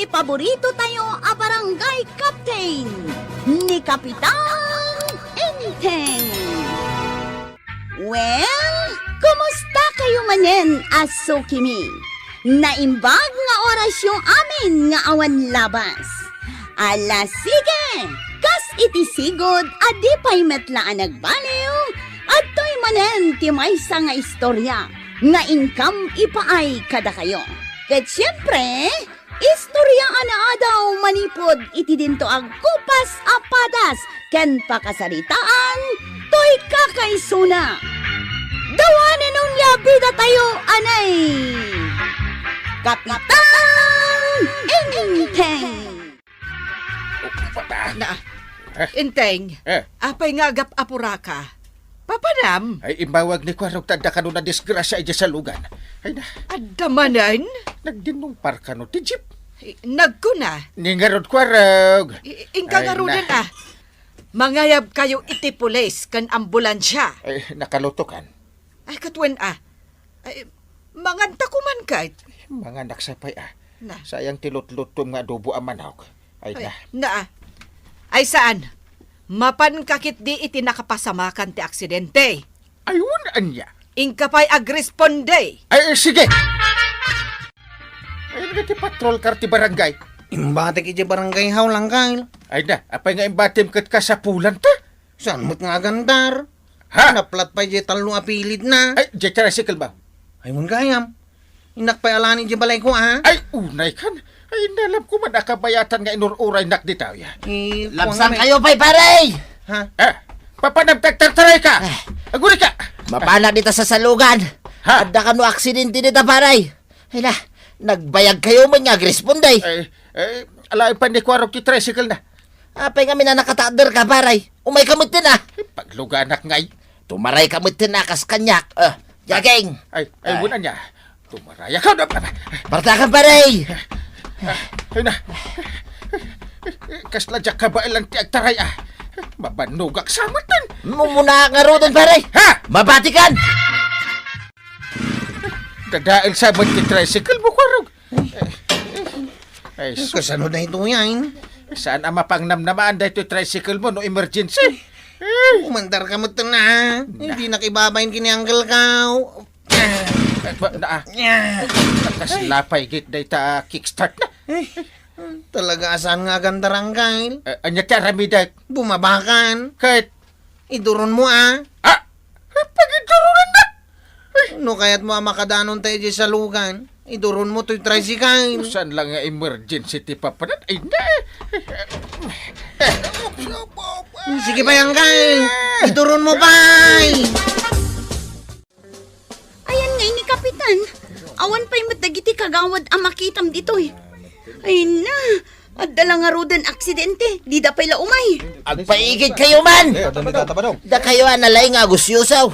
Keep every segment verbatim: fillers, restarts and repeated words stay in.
Paborito tayo a barangay captain, ni Kapitan Enteng. Well, kumusta kayo manen a sukimi? Naimbag nga orasyo amin nga awan labas. Ala, sige! Kas iti sigud a di pay met la a nagbaliw, adtoy manen ti maysa nga istorya nga inkam ipaay kadakayo. Ket siempre, istorya a naadaw manipud iti dinto agkupas a padas ken pakasaritaan toy kakaisuna. Dawanen unay a bidatayo, anay! Kapitan Enteng! Na, Eh? Enteng, Eh? apay nga agap-apuraka? Papanam? Ay, imbawag ni Kuarog ta adda kano nadisgrasya idiay salugan. Ay na, Adda manen? Nagdinnungpar kano ti jeep. Ay, nagkuna. Ni ngarud, Kuarog. I-, inka Ay, ngaruden, na. ah. Mangayab kayo iti pulis ken ambulansya. Ay, nakalutokan. Ay, katuen, ah. Ay, manganta ko man ket. Manganak sa pay, ah. Na. Sayang ti lutlutom nga adobo a manok. Ay, Ay, na. na, ah. Ay, saan? Mapan ka ketdi iti nakapasamakan ti aksidente. Ay, wen ania? Inka pay agresponde. Ay, sige. Ay, nga ti patrol car ti barangay. Imbatek iti barangay hall, Angkal. Ay na, apay nga imbatim ket kasapulan ta? Saan met nga agandar? Ha? Naplat pay diay tallo a pilitna. Ay, diay tricycle ba? Ay, mun gayam. Innak pay alani diay balayko, ah. Ay, unay kan. Ay, inalam ko man a kabayatan nga inur-uraynak ditoy. Eh, Labsang kuwan kayo pay, pare! Ha? Eh, papanam tagtartaray ka? Eh. Aguri ka? Mapana dita sa salugan. Ha? Adda kano aksidente dita, pare. Ay na, nagbayag kayo man nga agresponde. Eh, eh, alaen pa ni Kuarog ti tricycle na. Apay nga minanakatader ka, pare? Umay ka met din, ah. Pagluganak ngay. Tumaray ka met din, ah, kas kaniak. Ah, jaging. Ay, ay, Ay. wala niya. Tumaray ako. Partakan, pare! Ay na. Kasla diak kabaelan ti agtaray, ah. Mabannogak sa met din. Mumuna nga ruden, pare! Ha? Mabatikan! Dadael sa met ti tricycle mo, Kuarog. Ay, sus. Kasano na ito yan? Saan a mapangnamnamaan daytoy tricycle mo no emergency? Umandar ka met na. Hindi nakibabain kini Uncle Kao. Ay, ba, na, ah. Kasla pay git dayta kickstart na. Talaga a saan nga agandar, Angkal? Eh, ania ti aramidek? Bumabakan. Ket? Iduron mo, ah. Ah! Pagiduronan na! No kayat mo a makadanon tayo di salugan, iduron mo toy tricycle. Saan lang nga emergency ti papanan? Ay, na! Sige pay, Angkal. Iduron mo pay. Ayan ngay ni Kapitan. Awan pay met dagiti kagawad a makitam ditoy. Ay na, adda la ngaruden aksidente, dida pay la umay. Agpaigid kayo man! Dakayo a nalaing nga agusyosaw.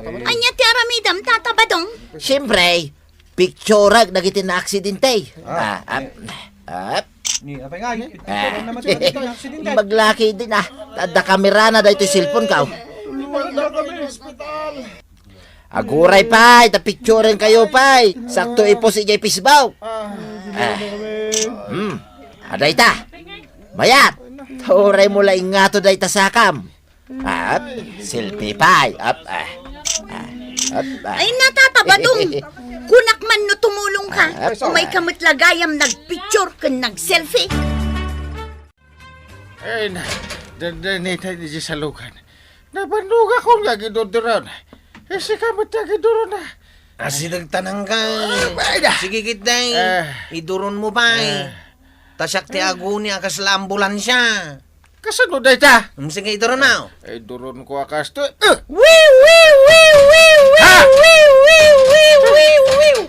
Ania ti aramidam, Tata Badong? Siyempre, pictureak dagiti naaksidente. Ah, ap, ap. Ni, apay nga, eh, Ah. Maglaki din, ah. Adda kamerana daytoy cellphone ko. Aguray pay, ta picturen kayo pay. Sakto i-post idiay Facebook. Ah. Hmm. Adayta. Mayat. Turay mo la ingato dayta sakam. Ap, selfie pay. Ap, ah. Ah, ap, ah. Ay, na, Tata Badong. Kunak man no tumulong ka. Ap, ah. Umay ka met la gayam nagpicture ken nagselfie. Ay, na, dandanita ni di salugan. Nabannogakon nga agiduduron. Eh, sika met ti agiduron, ah. Asideg tanang ka. Ah, bay, da. Sige, kitday. Ah. Iduron mo, bay. Ah. Ta siak ti aguni a kasla ambulansya. Kasano dayta? Mm, sige, iduron mo. Ah, iduron ko a kasto. Ah! Wiw, wiw, wiw, wiw, wiw, Ha? wiw, wiw, wiw, wiw, wiw, wiw.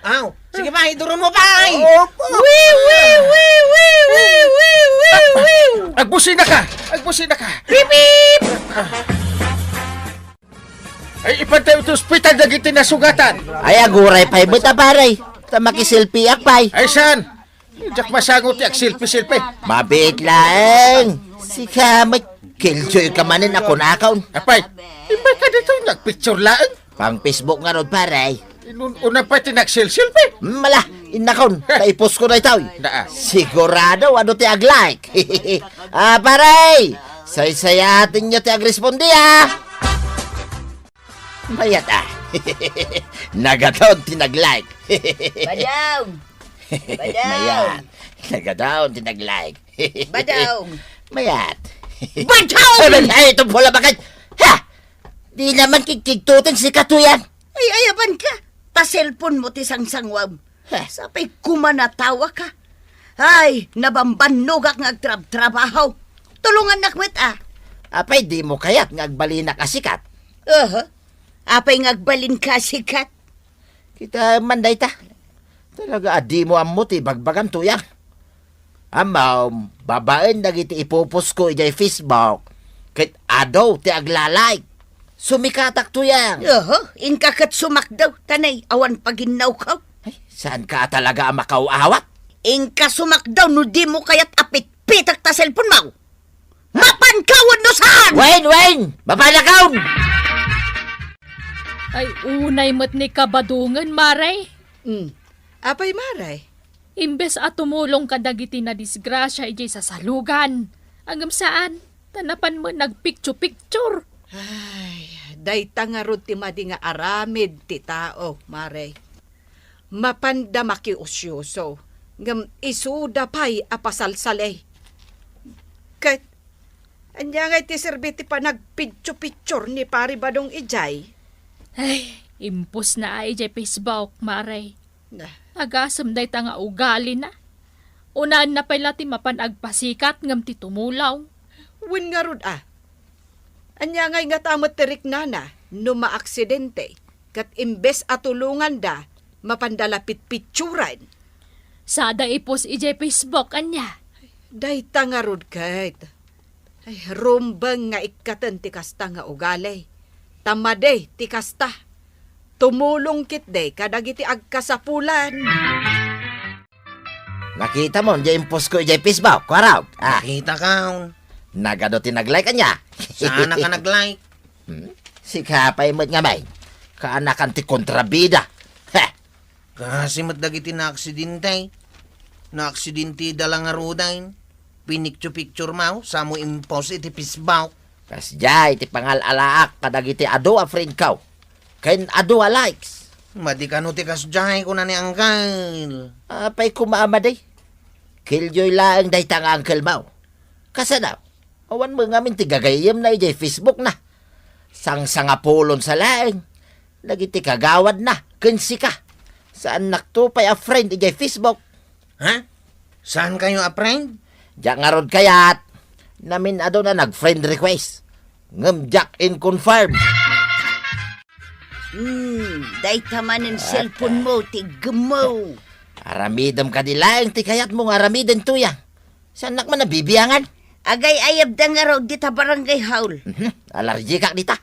Aw, sige pa, iduron mo pa, ay! Opo. Wiw, wiw, wiw, wiw, wiw, wiw, wiw, wiw. Agbusina ka! Agbusina ka! Pip, pip! Ay, ipantay iti ospital dagiti nasugatan. Ay, aguray pay met a, pare. Ta makiselfieak pay. Ay, saan? Diak masango ti agselfie-selfie. Mabiit laeng. Sika met, killjoy ka manen a kunakon. Apay, imbay ka dito, nagpicture laeng. Pang Facebook ngarud, pare. Inun-una pay ti nagselselfie. Mala, innakon, ta i-post ko daytoy. Naa. Sigurado, adu ti ag-like. Ah, pare, saysayatenyo ti agresponde, ah. Mayat, ah. Nagadon ti nag-like. Badaw! Badaw! Mayat. Nagadon ti nag-like. Badaw! Mayat. Badaw! Ay, ay, itong bola bakit? Ha? Di naman kikigtuten si Katuyan. Ay, ayaban ka. Ta cellphone mo ti sangsanguam. Heh. Sapay kumanatawa ka. Ay, nabambannogak nga agtrabtrabaho. Tulungannak met, ah. Apay, di mo kayat nga agbalinak a sikat? Aha. Apay nga agbalin ka a sikat? Kita man dayta. Talaga a di mo ammo ti bagbagam, Tuyang. Ammom, babaen dagiti ipupos ko idiay Facebook, ket adu ti aglalike. Sumikatak, Tuyang. Oho, inka ket sumakdaw, tanay, awan paginnawkaw. Ay, saan ka talaga a makaaw-awat? Inka sumakdaw no di mo kayat a pitpitak ta cellphone mo. Mapanka wenno saan? Wen, wen! Mapanakon! Ay, unay met ni kabadongen, Mare. Hmm. Apay, Mare? Imbes a tumulong kadagiti nadisgrasia idiay sasalugan, ngem saan, ta napan met nagpicture-picture. Ay, dayta ngarud ti madi nga aramid ti tao, Mare. Mapanda makiusyoso, ngem isuda pay a pasalsali. Ket, ania ngay ti serbi ti panagpicture-picture ni Pari Badong idiay? Ay, impostna a idiay Facebook, Mare. Na. Agasem dayta nga ugalina. Unaenna pay la ti mapan agpasikat ngem ti tumulong. Wen ngarud a. Ania ngay ngata met ti riknana no maaksidente, ket imbes a tulonganda, mapanda la pitpicturen? Sada i-post idiay Facebook, ania? Dayta ngarud ket. Ay, rumbeng nga ikkaten ti kasta nga ugali. Ta madi ti kasta. Tumulong ketdi kadagiti agkasapulan. Nakitam idiay post ko idiay Facebook, kuarog? Ah. Nakitak. Nagadu ti nag-like, ania? Saan a nag-like? Hmm? Sika pay met ngamin. Kaanakan ti kontrabida. Heh! Kaasi met dagiti naaksidente. Naaksidenteda la ngaruden. Pinicture-picture mo, sa mo i-post iti Facebook. Kasdiay ti pangal-alaak kadagiti adu a friend ko. Ken adu a likes. Madi kano ti kasdiay, kuna ni Angkel. Apay koma a madi? Killyoy laeng dayta nga angkel mo. Kasano? Awan met ngamin ti gagayyemna idiay Facebook na. Sangsangapulon sa laeng dagiti kagawadna ken sika. Saannakto pay a friend idiay Facebook. Ha? Saan kayo a friend? Diak ngarud kayat. Namin-adu na nag-friend request. Ngem diak in-confirm. Hmm, dayta manen cellphone mo, ti iggemmo. Aramidem kadi laeng ti kayatmo nga aramiden, Tuyang. Saannak man a bibiangan? Agay-ayabda ngarud dita barangay hall. Mhm, alargikak dita.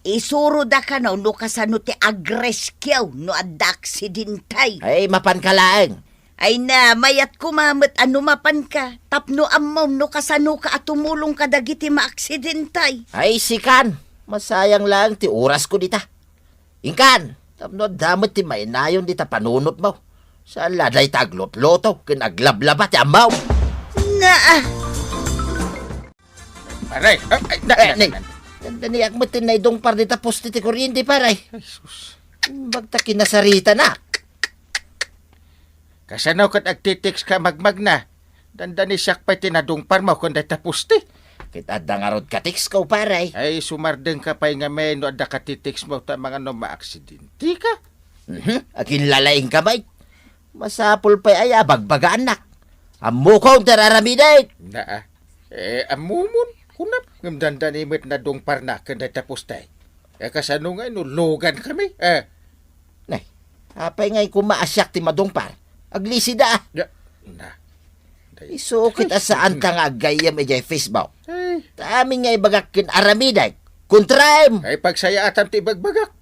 Isuroda kano no kasano ti agrescue no adda aksidente. Ay, mapanka laeng. Ay na, mayat koma met a no mapanka, tapno ammom no kasanoka a tumulong kadagiti maaksidente. Ay, sikan, masayang laeng ti orasko dita. Inkan, tapno adda met ti mainayon dita panunotmo. Saan la dayta aglutluto ken aglablaba ti ammom. Na, ah. Aray, ah, ay, na, Eh, na, Neng, na, na. Dandaniak met ti naidungpar dita poste ti kuryente, pare. Ay, sus. Bagta kinasarita na. Kasano ket agti-text ka magmagna? Dandani siak pay ti nadungparmo ken dayta poste. Ket adda ngarud ka-text ko, pare. Ay, sumardeng ka pay ngamin no adda ka-text mo ta mangano maaksidente ka. Mhm, aginlalaing ka, bay. Masapul pay aya a bagbagaannak. Ammokon ti ar-aramidek. Naa. Eh, ammomon, kunam, ngem dandani met nadungparna ken dayta poste. Eh, kasano nga no lugan kami? Eh. Nay, apay ngay koma a siak ti madungpar? Aglisida, ah. Ya, na. Day- Isu ket a saanta nga aggayyem idiay Facebook. Ay. Ta amin nga ibagak ken aramidek. Kontraem. Ay, pagsayaatam ti ibagbagak.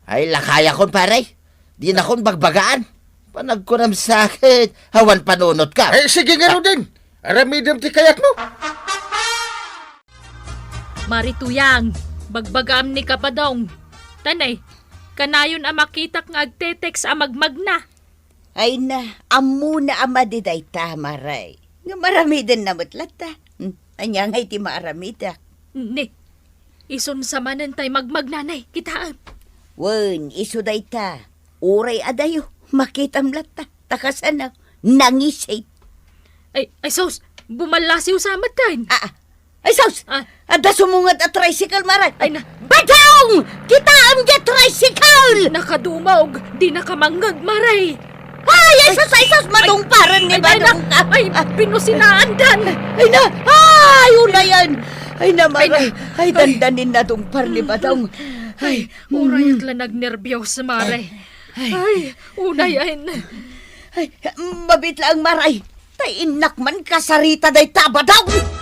Ay, lakayakon, pare. Dinakon bagbagaan. Panagkunam sakit. Awan panunotka. Ay, sige ngaruden. Aramidem ti kayatmo. Mari Tuyang, bagbagaam ni Kapadong. Tanay, Kanayon a makitak nga agte-text a magmagna. Ay na, ammona a madi dayta, Maray. Nga maramidenna met latta. Hmm, ania ngay ti maaramidak? Ni, isun sa manen tay magmagna, Nay, kitaem. Wen, isu dayta. Uray adayo, makitam latta. Ta kasano, nangisit. Ay, ay sus, bumallasiw sa met ten. Ah, ah. Ay, sus! Ah. Adda sumungad a tricycle, Maray. Ay, na. Badong! Kitaem diay tricycle! Nakadumog, di nakamangngeg, Maray. Ay, ay, sus, ay, sus, madungparen ni Badong. Ay, na. Ay, binusinaandan. Ay, na. Ay, unayan. Ay, na, Maray. Ay, dandanin nadungpar ni Badong. Ay, uray ak la nagnerbios, Maray. Ay, unayan. Ay, mabit laeng, Maray. Ta innak man kasarita dayta, Badong.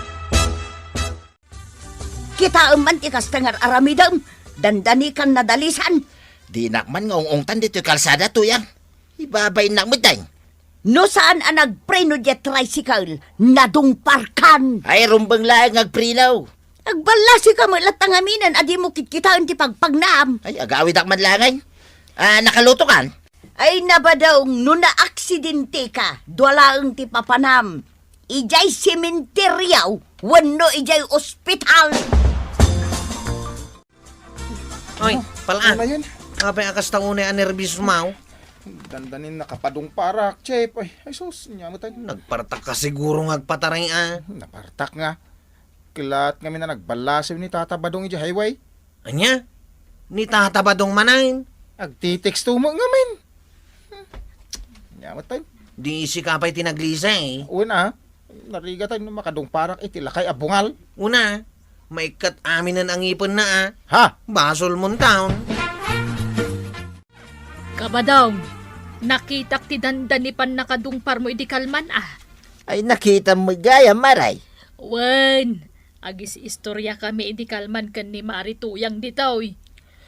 Kitaem man ti kasta nga ar-aramidem, dandanikan nadalisan. Dinak man nga ung-ungtan ditoy kalsada, Tuyang. Ibabainnak met, Deng. No saan a nagpreno diay tricycle, nadungparkan. Ay, rumbeng laeng nga agpreno. Agballasika met latta ngamin a dimo kitkitaen ti pagpagnam. Ay, agawidak man laeng. Ah, nakalutokan? Ay, na, Badong, no naaksidenteka, dua laeng ti papanam. Idiay sementeryo wenno idiay ospital. Oy, pala. Ano yan? Apay a kasta unay a nerbios maw? Dandanin nakapadungparak, Chef. Ay, ay sus, nia met ay. Nagpartak ka siguro nga agpataray, ah. Napartak nga. Kalaat ngamin a nagballasiw ni Tata Badong idiay highway. Ania? Ni Tata Badong manen? Agti-text to met ngamin. Nia met ay. Di isika pay ti naglisi, eh. Wen a. Narigat ay no makadungparak iti lakay a bungal. Una, maikkat aminen a ngipenna, ah. Ha? Basolmon taon. Kabadong, nakitak ti dandani pannakadungparmo idi kalman, ah. Ay, nakitam met gayam, Maray. Wen, agis-istoria kami idi kalman ken ni Mari Tuyang ditoy.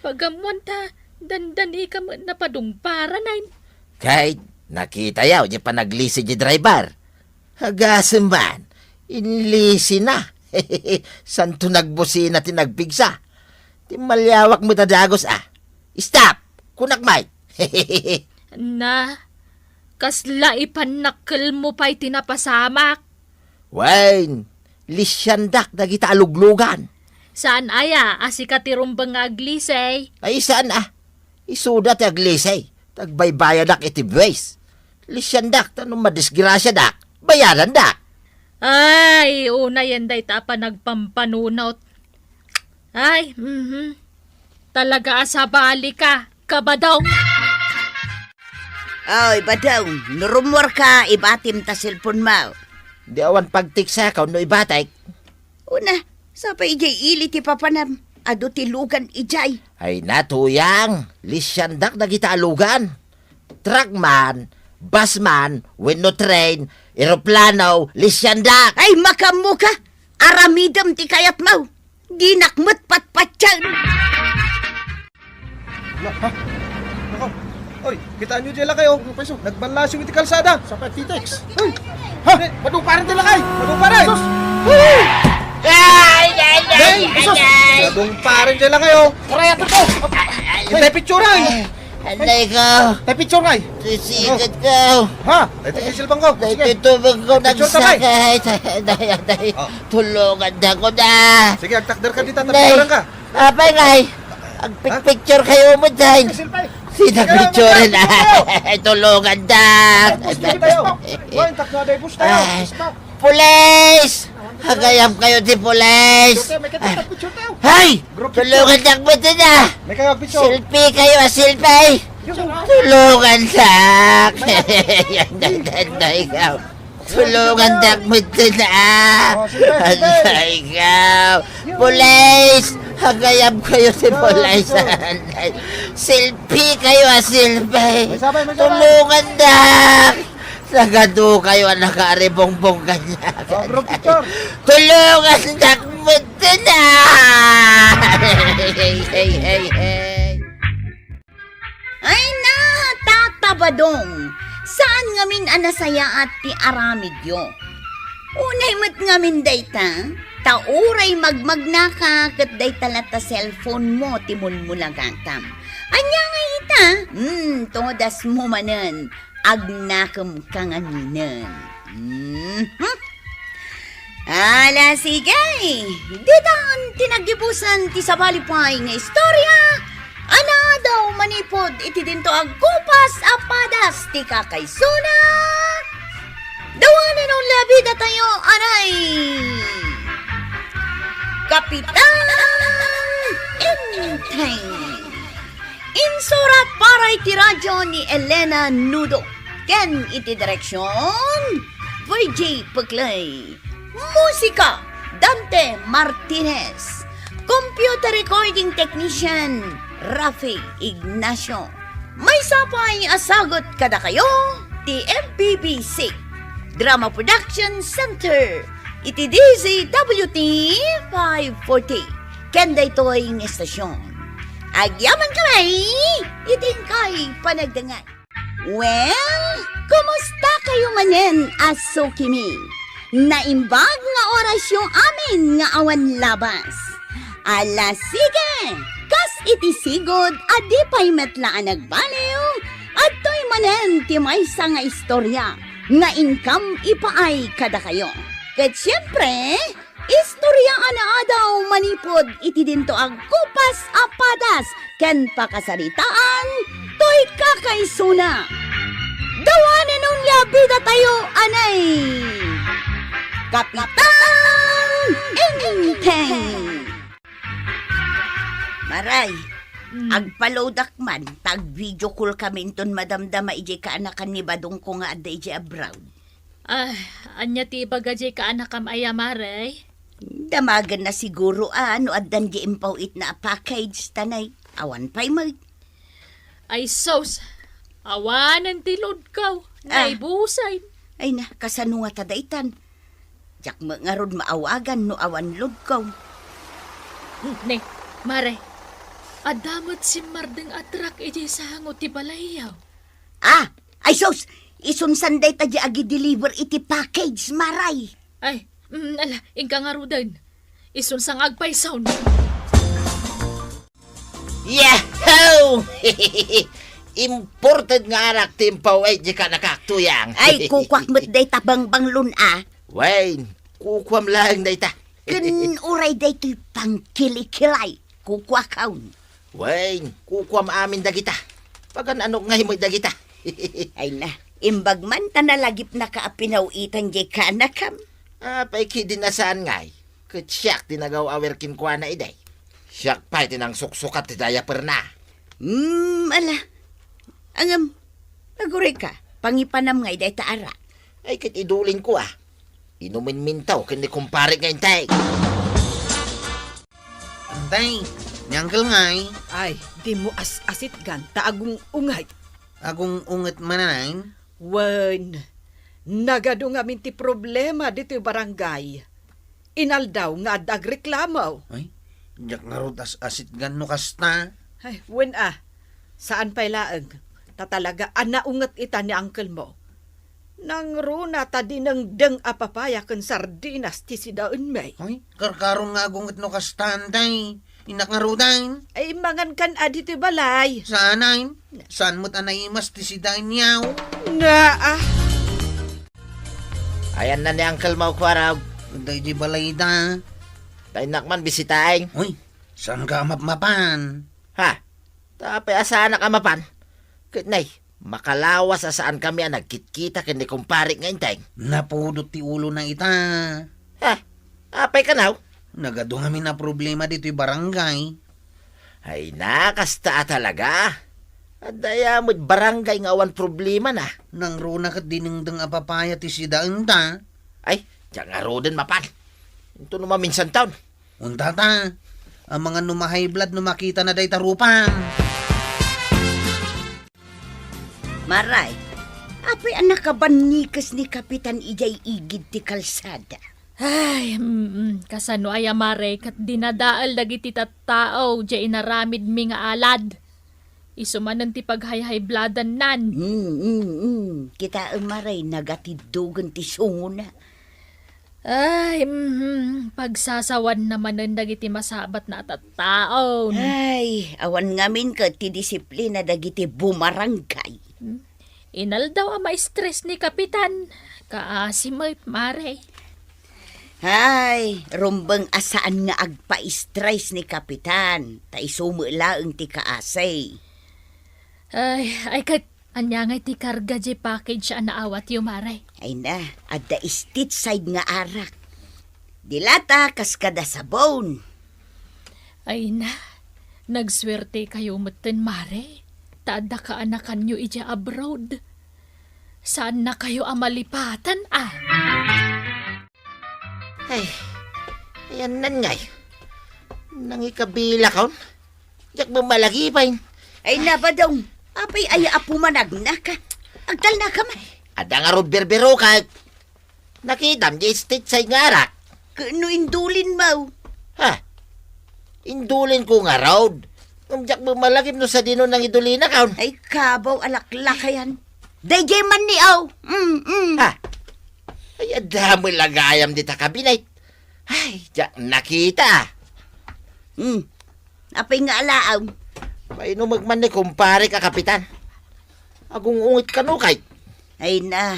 Pag-ammoan ta, dandanika met napadungparan, ay. Kay, nakitayo, di panaglisi di driver. Agasem man, inlisina. Santo nagbusina ti nagpigsa. Ti maliawak met a dagus, ah. Stop! Kunak, Mike. Na, kasla ipannakkelmo pay ti napasamak. Wen, lisiandak dagita a luglugan. Saan aya a sika ti rumbeng nga aglisi? Ay, saan, ah. Isuda ti aglisi. Tagbaybayadak iti buwis. Lisiandak, ta no madisgrasiadak, bayadandak. Ay, unayen dayta a panagpampanunot. Ay, mhm. Talaga a sabali ka, Kabadong. Oy, Badong, no rummuarka, ibatim ta cellphone mo. Di awan pagtiksakon no ibatek. Una, sapay idiay ili ti papanam, adu ti lugan idiay. Ay na, Tuyang, lisiandak dagita a lugan. Truck man, bus man, wenno train, eroplano, lisiandak. Ay, makammo ka! Aramidem ti kayatmo! Dinak met patpatien! Na, ha? Nako. Oy, kitaenyo diay lakay, oh. Ano, paiso? Nagballasiw iti kalsada. Sa pagtitext. Uy! Ha? Di, madungparen ti lakay! Madungparen! Sus! Uy! Ay, ay, ay, Day, ay, sus! Ay! Madungparen diay lakay, oh. Aray, ato to! Ay, tay picture, ay! Anay ko! Tay picture, ay! Sisikat ko! Ha? Ay, tay cellphone ko. Sige. Tay tubig ko. Picture ka, bay. Nagsakay. Day, day, day. Oh. Tulungan na ko na. Sige, agtakder ka dita, Day. Tapicturan ka. Apay, ngay. Agpicpicture kayo mo, Day. Sino picture na? Tulungan na. Ay, pusta tayo. Ay, takna, day, pusta tayo. Ay. Pusta. Pulis! Agayam kayo ti pulis! Picture tayo, may kita picture tayo. Hay! Group picture. Tulungan na mo din, ah! May kayo picture. Selfie kayo, ah, selfie! Tulungan na! Yan, yan, yan, ikaw. Tulungan na mo din, ah! Oh, selfie, selfie. Yan, ikaw. Pulis! Agayam kayo ti pulis! Selfie kayo, ah, selfie! May sabay, may sabay. Tulungan na! Nagadu kayo a nakaaribongbong kaniak. Oh, group picture. Tulungan dakmet na! Hey, hey, hey, hey. Ay na, Tata Badong! Saan ngamin a nasayaat ti aramidyo? Unay met ngamin dayta, ta uray magmagnaka ket dayta latta cellphone mo ti mulmulagatam. Ania ngay ita? Hmm, tungod asmo manen, agnakem ka ngaminen. Mhm. Ala, sige. Ditan ti naggibusan ti sabali pay nga istorya a naadaw manipud iti dinto agkupas a padas ti kakaisuna. Dawanen onlabida tayo, anay! Kapitan Enteng. Insurat para iti radyo ni Elena Nudo ken iti direksyon, V J Puklay. Musika, Dante Martinez. Computer recording technician, Rafi Ignacio. Maysa pay a sagut kadakayo ti M P B C Drama Production Center iti D Z W T five forty. Ken daytoy nga estasyon, agyamankami iti inkay panagdangat. Well, kumusta kayo manen a sukimi? Naimbag nga orasyo amin nga awan labas. Ala, sige! Kas iti sigud a di pay met la a nagbaliw, adtoy manen ti maysa nga istorya nga inkam ipaay kadakayo. Ket siempre, istorya a naadaw manipud iti dinto agkupas a padas ken pakasaritaan toy kakaisuna. Dawanen onya bida tayo, anay! Kapitan Enteng! Maray, Mm. agpaloadak man, ta ag-video call kami inton madamdama idiay kaanakan ni badongko nga adda idiay abroad. Ah, ania ti ibaga diay kaanakam aya, Maray? Damagenna siguro a no addan diay impaw-itna a package, ta nay, awan pay met. Ay sus, awanen ti loadko. Ah. Naibusen. Ay na, kasano ngata daytan? Diak met ngarud maawagan no awan loadko. Hmm, ne, Maray, adda met simmardeng a truck idiay sango ti balayyo. Ah, ay sus, isun san dayta diay agi-deliver iti package, Maray. Ay, mm, ala, inka ngaruden. Isun sang agpayson. Yahoo! Imported nga arak ti impaw-it diay kaanakak, Tuyang. Ay, kukuak met dayta bangbanglon a. Wen, kukuam laeng dayta. Ken uray daytoy pangkilikilay, kukuakon. Wen, kukuam amin dagita. Pagan-anok ngay met dagita. Ay na, imbag man ta nalagipnaka a pinaw-itan diay kaanakam. Apay ketdin a saan ngay? Ket siak ti nagaw-awir kenkuana idi. Siak pay ti nangsuksukat ti diaperna. Hmm, ala. Ngem, agurayka, pangipanam ngay dayta arak. Ay, ket idulinko a. Inumenminto ken ni kumpare nga Enteng. Enteng, ni Uncle ngay. Ay, dimo as-asitgan ta agung-unget. Agung-unget manen? Wen, nagadu ngamin ti problema ditoy barangay. Inaldaw nga adda agreklamo. Ay, diak ngarud as-asitgan no kasta. Ay, wen a, saan pay laeng, ta talaga a naunget ita ni uncle mo. Nangruna ta dinengdeng a papaya ken sardinas ti sidaenmi. Ay, karkaron nga agunget no kasta, Enteng. Innak ngaruden? Ay, mangankan a ditoy balay. Saan, Enteng? Saan met a naimas ti sidaenyo? Naa. Ayanna ni Uncle Mau Kuarag. Daydi balayda. Ta innak man bisitaen. Uy, saanka a mapmapan? Ha? Ta apay a saanak a mapan? Ket nay, makalawas a saankami a nagkitkita ken ni kumpare nga Enteng. Napudot ti ulona ita. Ha? Apay kanaw? Nagadu ngamin a problema ditoy barangay. Ay na, kasta a talaga. Adda aya met barangay nga awan problemana. Nangruna ket dinengdeng a papaya ti sidaenta. Ay, diak ngaruden mapan. Intono maminsan taon. Unta ta, amangan no ma-high blood no makitana dayta rupam. Maray, apay a nakabannikes ni Kapitan idiay igid ti kalsada? Ay, mm, kasano aya, Maray, ket dinadael dagiti tattao diay inaramidmi nga alad? Isu manen ti paghayhaybladannan. Mm, mm, mm. Kitaem, Maray, nagatiddogen ti sungona. Ay, mhm, pagsasawanna manen dagiti masabatna a tattao. Ay, awan ngamin ket ti disiplina dagiti bumarangay. Hmm. Inaldaw a ma-stress ni Kapitan. Kaasi met, Mare. Ay, rumbeng a saan nga agpa-stress ni Kapitan. Ta isu met laeng ti kaasi. Ay, ay, ket ania ngay ti karga diay package a naawatyo, Mare? Ay na, adda Stateside nga arak. Di lata kas kada sabon. Ay na, nagsuertekayo metten, Mare, ta adda kaanakanyo idiay abroad. Saannakayo a malipatan, a. Ay, ayannan ngay. Nangikabilakon. Diak met malagipay. Ay na, Badong. Apay aya a pumanagnaka? Agtalnaka man. Adda ngarud birbirokak. Nakitam diay Stateside nga arak. Ket no indulinmo? Ha? Indulinko ngarud. Ngem diak met malagip no sadino nangidulinakon. Ay, kabaw a laklakayan. Daydiay man ni aw. Mm, mm. Ha? Ay, adda met la gayam dita kabinet. Ay, diak nakita. Hmm. Apay nga alaam? Painumek man ni kumparek a kapitan. Agung-unget kano kay? Ay na,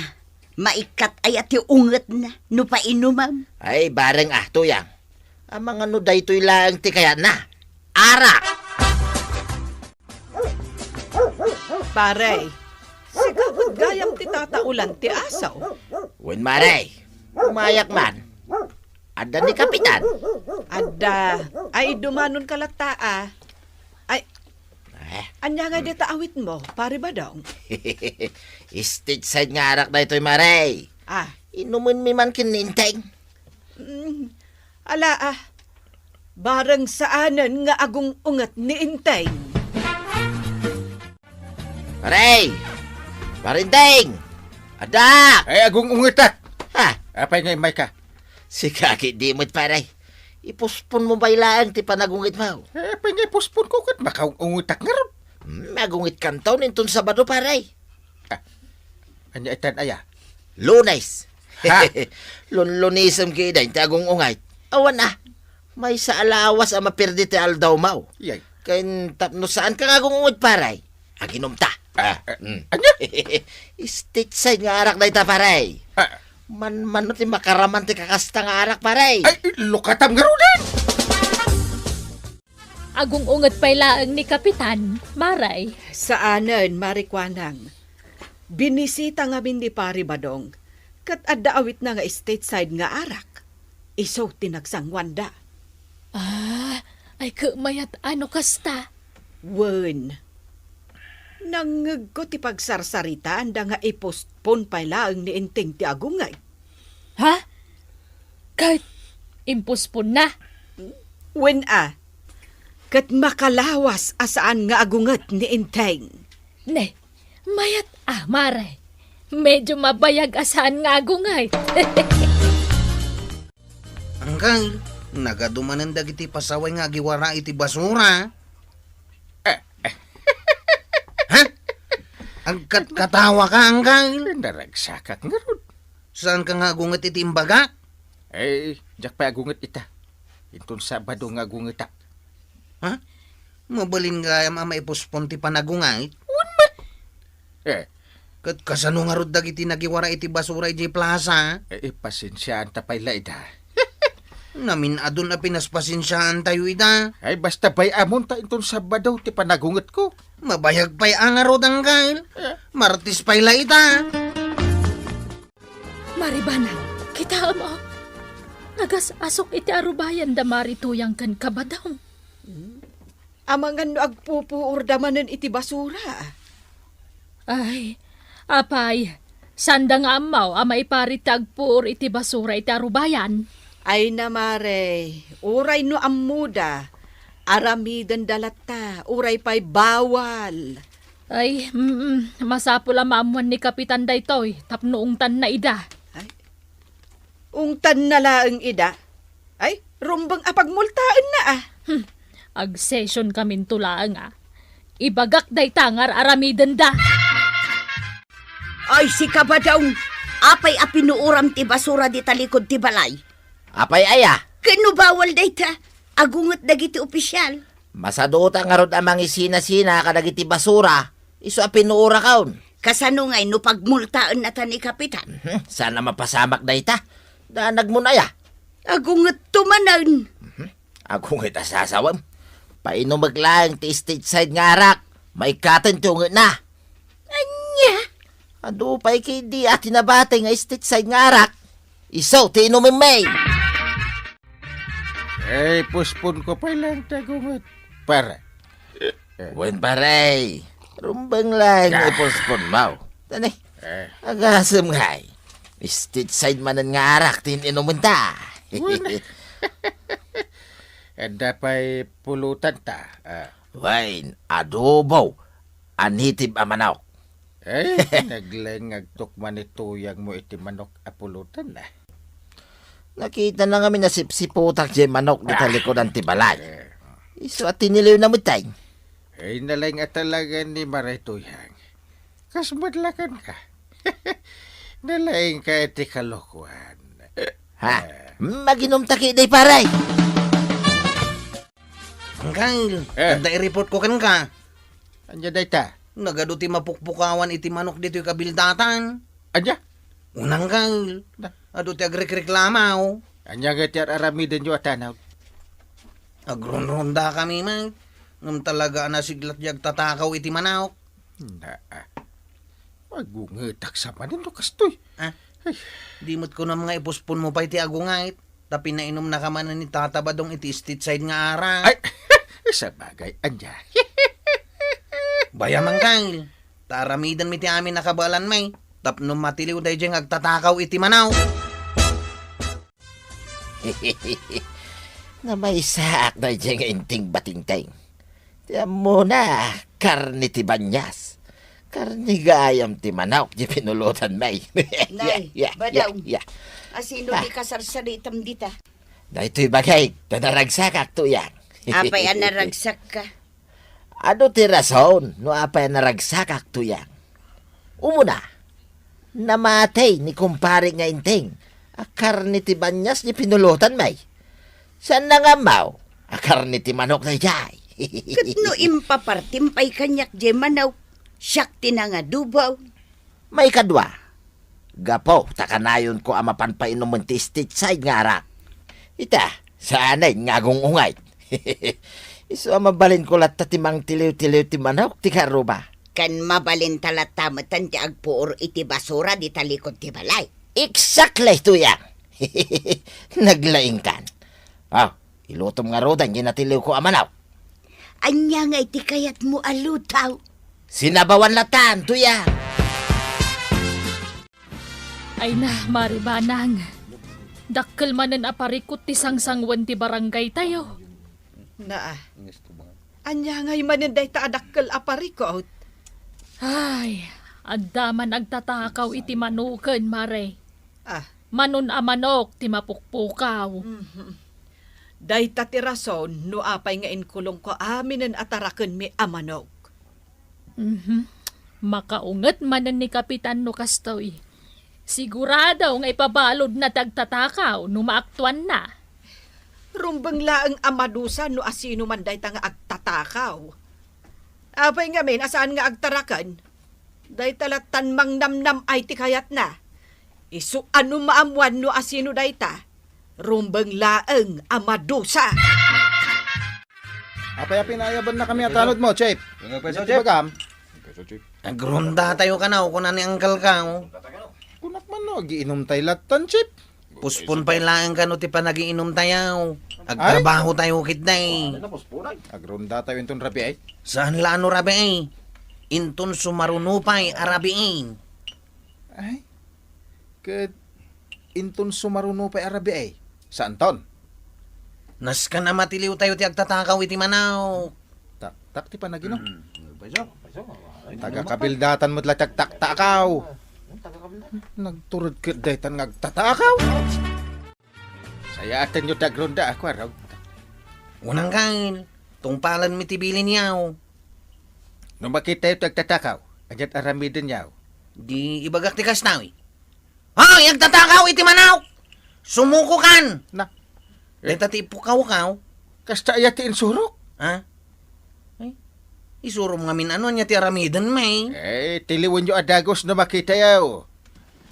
maikkat aya ti ungetna no painumam. Ay, bareng a, Tuyang. Amangan no daytoy laeng ti kayatna. Arak! Pare, sika met gayam ti tataulan ti aso. Wen, Mare, umayak man. Adda ni Kapitan? Adda. Ay, dumanonka latta, a. Ay, eh, ania nga dita awitmo, Pare Badong? Stateside nga arak daytoy, Mare. Ah. Inumenmi man ken ni Enteng. Mm, ala, a. Bareng saanen nga agung-unget ni Enteng. Pare! Pare Enteng! Adda! Ay, agung-ungetak! Ha? Apay nga immayka? Sika ketdi met, pare. Iposponmo pay laeng ti panagungetmo. Eh, apay nga iposponko ket makaung-ungetak ngarud? Hmm, magungetkanto inton Sabado, pare. Ah, ania itan aya? Lunes. Ha? Lunlunesem ketdi ti agung-unget. Awan a. Maysa a lawas a maperdi ti aldawmo. Yay. Ken tapno saanka nga agung-unget, pare, aginumta. Ah, ah, mm. Ania? Stateside nga arak dayta, pare. Ah. Manmano ti makaraman ti kakasta nga arak, pare. Ay, lukatam ngaruden! Agung-unget pay laeng ni Kapitan, Mare. Saanen, Mare Kuanang. Binisita ngamin ni Pare Badong, ket adda awitna nga stateside nga arak. Isu ti nagsanguanda. Ah, ay, ket mayat a no kasta? Wen. Nangngegko ti pagsarsaritaanda nga i-postpone pay laeng ni Enteng ti agunget. Ha? Ket imposponna? Wen a. Ket makalawas a saan nga agunget ni Enteng. Ne, mayat a, Mare. Medyo mabayag a saan nga agunget. Angkal, nagadu manen dagiti pasaway nga agiwara iti basura. Eh, eh. Ha? Agkatkatawaka, angkal? Naragsakak ngarud. Saanka nga agunget iti imbagak? Eh, diak pay agunget ita. Inton Sabado nga agungetak. Ha? Mabalin gayam a maipospon ti panagunget? Wen met. Eh. Ket kasano ngarud dagiti nagiwara iti basura idiay plaza? Eh, eh, pasensiaanta pay la ida. Namin-adun a pinaspasensiaantayo ida. Ay, basta bay-amon ta inton Sabado ti panagungetko. Mabayag pay a ngarud, angkal. Eh. Martes pay la ita. Mare Banag, kitaem, a. Nagas-asok iti arubayan da Mare Tuyang ken Kabadong. Hmm? Amangan no agpupuorda manen iti basura. Ay, apay, saanda nga ammo a maiparit ti agpuor iti basura iti arubayan? Ay na, Mare, uray no ammoda, aramidenda latta, uray pay bawal. Ay, mm, masapul a maammoan ni Kapitan daytoy tapno ungtanna ida. Ay, ungtanna laeng ida? Ay, rumbeng a pagmultaenna, a. Hmm, agsesionkaminto laeng, a. Ibagak dayta nga ar-aramidenda. Ay, sika, Badong! Apay a pinuoram ti basura dita likod ti balay? Apay aya? Ket no bawal dayta, agunget dagiti opisial. Masaduta ngarud a mangisina-sina kadagiti basura, isu a pinuorakon. Kasano ngay no pagmultaenna ta ni Kapitan? Mhm, saan a mapasamak dayta. Danagmon aya? Agungetto manen. Mhm. Agunget a sasawem. Painumek laeng ti state side nga arak. Maikkaten ti ungetna. Ania? Adu pay ketdi a ti nabatay nga state side nga arak. Isu ti inumem, may. Eh, postpone ko pay laeng ti agunget, pare. Eh. Wen, pare. Rumbeng laeng nga Ah. i-postpone mo. Tani, Eh. agasem ngay. State side manen nga arak ti in-inumenta. Wen. Adda pay pulotanta. Ah. Wine, adobo, a native a manok. Eh, naglaing nga agtukma ni Tuyang mo iti manok a pulutan, ah. Nakitana ngamin a sipsiputak diay manok dita Ah. likodan ti balay. Eh. Isu a tiniliwna met, tay. Eh, nalaing a talaga ni Maray Tuyang. Kas met lakan ka. Nalaing ka iti kalokoan. Ha? Eh. Maginumta ketdi, pare. Uncle, Eh. adda i-report ko kenka. Ania dayta? Nagadu ti mapukpukawan iti manok ditoy kabildatan. Ania? Unang, Uncle. Na? Adu ti agrekreklamo. Ania nga ti ar-aramidenyo a tanaw? Agronrondakami met. Ngem talaga a nasiglat diay agtatakaw iti manok. Naa. Agungetak sa manen no kastoy. Ah, Ay. Di met kunam nga i-postpone mo pay ti agunget, ta pinainumnaka manen ni Tata Badong iti state side nga arak. Ay, sabagay, ania? Bay-am, Uncle, ta aramidenmi ti amin a kabaelanmi, tapno matiliw daydiay nga agtatakaw iti manok. Namaysaak daydiay nga inting batingting. Ti ammona, karne ti banias. Karne gayam ti manok, diay pinulotan, may. Nay, Ya, ya, Badong, ya, ya. Asino Ah. ti kasarsaritam dita? Daytoy bagik, ta naragsakak, Tuyang. Apay a naragsakka? Adu ti rason no apay a naragsakak, Tuyang. Umuna, namatay ni kumpare nga inting a karne ti banias diay pinulotan, may. Saan nga ammo a karne ti manok daydiay? Ket no impapartim pay kaniak diay manok, siak ti nangadubo. Maikadua, gapu ta kanayonko a mapan painumen ti state side nga arak. Ita, saanen nga agung-unget. Isu a mabalinko latta ti mangtiliw-tiliw ti manok ti karuba. Ken mabalinta latta metten ti agpuor iti basura dita likod ti balay. Exactly, Tuyang. Naglaingkan. Ah, ilutom ngaruden diay natiliwko a manok. Ania ngay ti kayatmo a luto? Sinabawan latan, Tuyang. Ay na, Mari Banang. Dakkel manen a parikut ti sangsangoen ti barangay tayo. Naa. Ania ngay manen dayta a dakkel a parikut? Ay, adda man agtatakaw iti manoken, Mare. Ah. Manon a manok ti mapukpukaw. Mhm. Dayta ti rason no apay nga inkulongko aminen a tarakenmi a manok. Mhm. Makaunget manen ni Kapitan no kastoy. Sigurado nga ipabaludna ti agtatakaw no maaktuanna. Rumbeng laeng a madusa no asino man dayta nga agtatakaw. Apay ngamin a saan nga agtaraken? Dayta lattan mangnamnam-ay ti kayatna. Isu a no maammuan no asino dayta, rumbeng laeng a madusa. Apay a pinaayabannakami a tanod mo, Chief? Ngem peso, Chief. Bagam? Peso, Chief. Agrondatayo kano, kuna ni Uncle Kao. Kunak man no, agiinumtay lattan, Chief. Puspon pay laeng kano ti panagiinumtayo. Ay? Agtrabahotayo ketdi. Agrondatayo inton rabii, ay? Saan la a no rabii. Inton sumaruno pay a rabii. Ay? Ket inton sumaruno pay a rabii, saanton? Nasken a matiliwtayo ti agtatakaw iti manok. Taktak ti panaginum. Mm. Taga-kabildatan met la ti agtatakaw. Nagtured ket daytan nga agtatakaw. Sayaatenyo ti agronda, a kuarog. Unang kaen, tungpalanmi ti bilinyo. No makitayo ti agtatakaw, aniat aramidenyo? Di ibagak ti kasta, wi. Hoy, agtatakaw iti manok! Sumukokan! Na. Dayta ti ipukawkaw. Kasta aya ti insurok? Ha? Ay, isurom ngamin, ano ania ti aramiden, may? Eh, tiliwenyo a dagus no makitayo.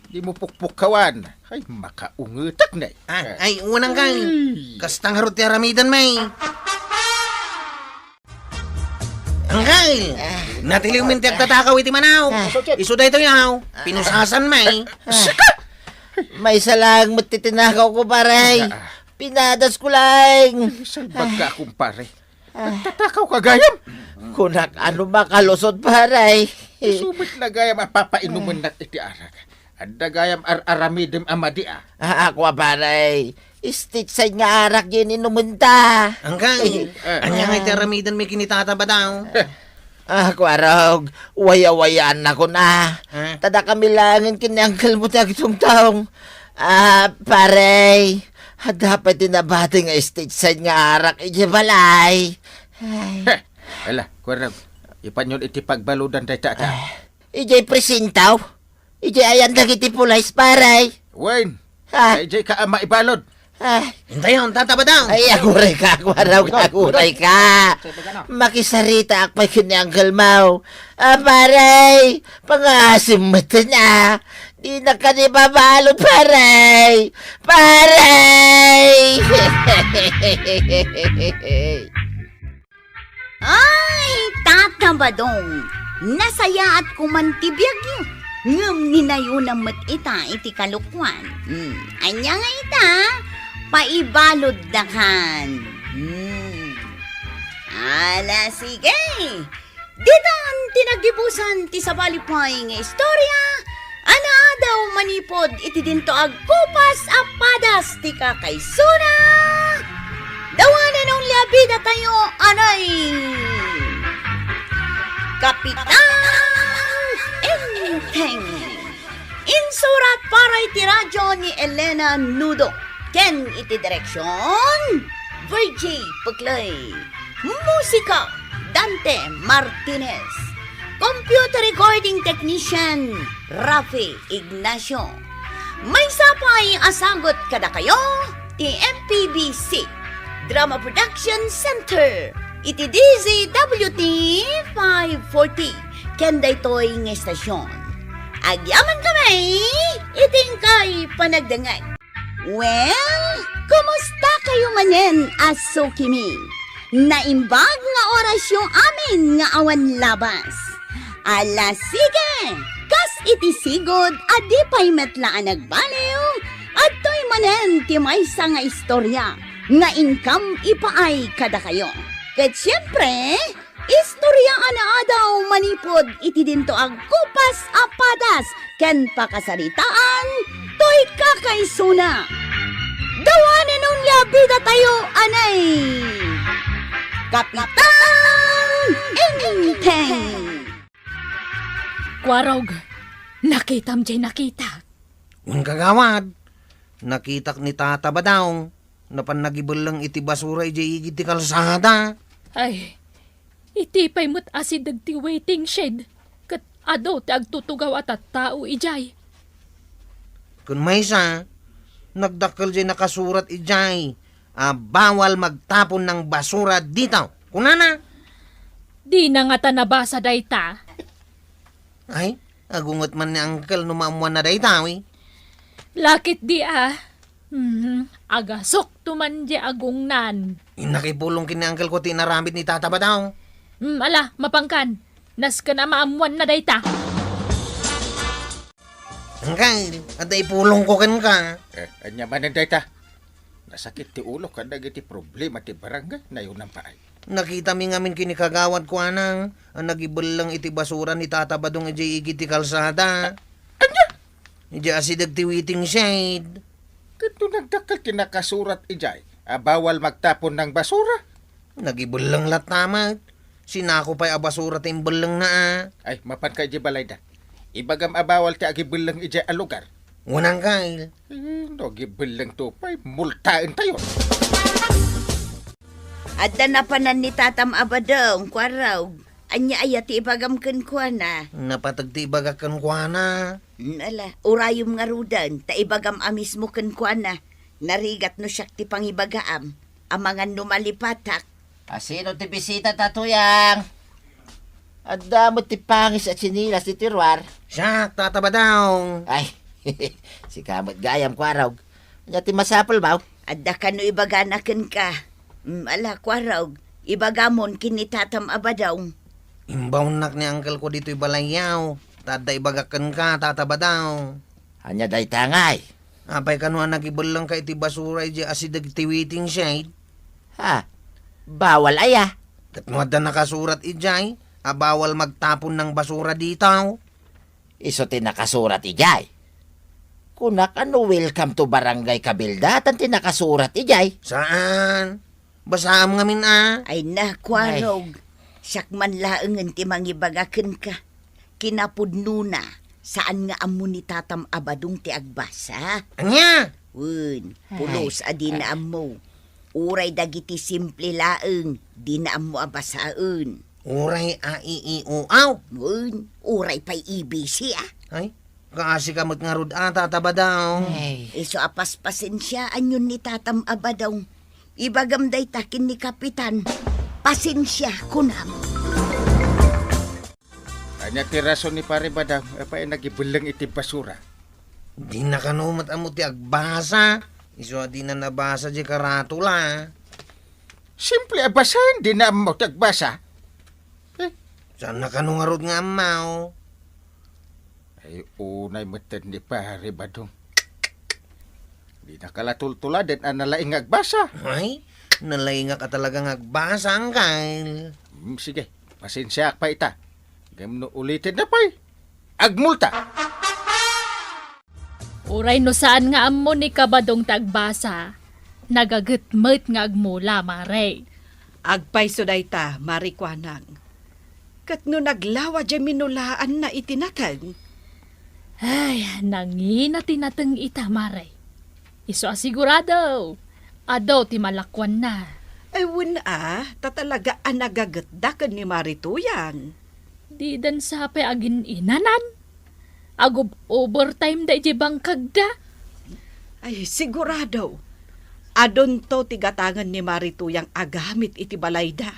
Dimo pukpukkawan. Ay, makaungetak na. Ah, ay, unang kang. Ay. Kasta ngarud ti aramiden, may. Angkel, natiliw min ti agtatakaw iti manaw. Ah. Isu daytoy, aw. Pinusasan, may. Ah. Maysa lang met ti tinakaw ko, pare. Ah. Pinadas ko lang. Salbag ka, kumpare. Ah. Nagtatakaw ka gayam? Kunak, ano makalusot, pare? Isu met la gayam a papainumennak iti arak. Adda gayam ar-aramidem a madi, ah. Ah, ako, pare. State side nga arak yen inumenta. Angkel, eh, ania nga iti aramiden mi ken ni Tata Badong? Ah, Kuarog, wayawayaan na ko na. Ha? Tada kami langen ken ni Uncle mo ti agtungtong. Ah, pare, adda pay ti nabati nga state side nga arak iti balay. Ay. Heh, ala, Kuarog, ipanyon iti pagbaludan dayta, ta. Ah, idiay presinto. Idiay ayan dagiti pulis, pare. Wen, ah, idiay ka a maibalod. Ah. Intayon, Tata Badong. Ay, aguray ka, aguray ka, aguray ka. Makisaritaak pay ken ni Uncle Mau. Ah, pare, pangasim met na. Di na kadi babalot, pare. Pare! Ay, Tata Badong, nasayaat ko man ti biagyo, ngem ninayonam met ita iti kalokuan. Hmm, ania nga ita? Paibaloddakan. Hmm. Ala, sige. Ditan ti nagibusan ti sabali pay nga istorya a naadaw manipud iti dinto agkupas a padas ti kakaisuna. The one and only a bidatayo, anay, Kapitan Enteng. Insurat para iti radyo ni Elena Nudo ken iti direksion, Virgie Puclay. Musika, Dante Martinez. Computer recording technician, Rafi Ignacio. Maysa pay a sagut kadakayo ti M P B C Drama Production Center iti D Z W T five forty ken daytoy nga estasion. Agyaman kami iti inkay panagdengngeg. Well, kumusta kayo manen a sukimi? Naimbag nga orasyo amin nga awan labas. Ala, sige! Kas iti sigud a di pay met la a nagbaliw, adtoy manen ti maysa nga istorya nga inkam ipaay kadakayo. Ket siempre, istorya a naadaw manipud iti dinto agkupas a padas ken pakasaritaan toy kakaisuna. The one and only a bidatayo, anay, Kapitan Enteng. Kuarog, nakitam jay nakitak. Wen, kagawad, nakitak ni Tata Badong, napan nagibelleng iti basura idiay igid ti kalsada. Ay, iti pay met asideg ti waiting shed, ket adu ti agtutugaw a tattao idiay. Ken maysa, nagdakkel jay nakasurat idiay a bawal magtapon ng basura dito. Kunana? Dina ngata nabasa dayta. Ay, agunget man ni Uncle no maammuanna dayta, wi. Lakit di, ah. Hmm, agasok to man di agungnan. Innak ipulong ken ni Uncle ko ti inaramid ni Tata Badong. Hmm, ala, mapankan. Nasken a maammuanna dayta. Uncle, adda ipulong ko kenka. Eh, ania manen dayta? Nasakit ti ulo kadagiti problema ti barangay, nayonam pay. Nakitami ngamin ken ni kagawad ko, anang, a nagibelleng iti basura ni Tata Badong idiay igid ti kalsada. Ania? Idiay asideg ti waiting shed. Ket no nagdakkel ti nakasurat idiay a bawal magtapon ng basura? Nagibelleng latta met. Sinako pay a basura ti imbellengna, a. Ay, mapanka idiay balayda. Ibagam a bawal ti agibelleng idiay a lugar. Wen, Uncle. Eh, no agibellengto pay, multaentayon. Adda napanan ni Tatam a Badong, Kuarog. Ania aya ti ibagam kenkuana? Napateg ti ibagak kenkuana. Hmm, ala, urayom ngaruden, ta ibagam a mismo kenkuana. Narigat no siak ti pangibagaam. Amangan no malipatak. A, sino ti bisita ta, Tuyang? Adda met ti pangis a tsinelas ditoy ruar. Siak, Tata Badong. Ay, sika met gayam, Kuarog. Ania ti masapulmo? Adda kano ibagana kenka. Mm, ala, Kuarog, ibagamon ken ni Tatam a Badong. Imbaonnak ni angkelko ditoy balayyo, ta adda ibagak kenka, Tata Badong. Ania dayta ngay? Apay kano a nagibellengka iti basura idiay asideg ti waiting shed? Ha? Bawal aya? Ket no adda nakasurat idiay a bawal magtapon ng basura dito? Isu ti nakasurat idiay. Kunak a no welcome to Barangay Kabilda, tan ti nakasurat idiay. Saan? Basaam ngamin a. Ay, nakuarog. Ay. Siak man laengen ti mangibaga kenka. Kinapudnona, saan nga ammo ni Tatam a Badong ti agbasa? Ania? Wen, ay, pulos a dina ammo. Uray dagiti simple laeng, dina ammo a basaen. Uray a iiuaw? Wen, uray pay A B C, a. Ay, kaasi ka met ngarud a, Tata Badong. Ay. Isu a paspasensiaanyon ni Tatam a Badong. Ibagam dayta ken ni Kapitan. Pasensia, kunam. Ania ti rason ni Pare Badong, apay nagibelleng iti basura? Dina kano met ammo ti agbasa. Isu a dina nabasa diay karatula. Simple a basaen, dina ammo ti agbasa. Eh? Saanna kano ngarud nga ammo? Ay, unay metten ni Pare Badong. Dinaka la tultuladen a nalaing nga agbasa. Ay, nalaingak a talaga nga agbasa, Angkel. Hmm, sige, pasensiaak pay ita. Ngem no ulitenna pay, agmulta. Uray no saan nga ammo ni Kabadong ti agbasa, nagaget met nga agmula, Mare. Agpayso dayta, Mare Kuanang. Ket no naglawa diay minulaanna iti nateng? Ay, nangina ti nateng ita, Mare. Isu a sigurado, adu ti malakuanna. Ay, wen a, ta talaga a nagagetda ken ni Mare Tuyang. Dida sa pay agin-inanan. Agub-overtime da idiay bangkagda. Ay, sigurado. Adunto ti gatangen ni Mare Tuyang a gamit iti balayda.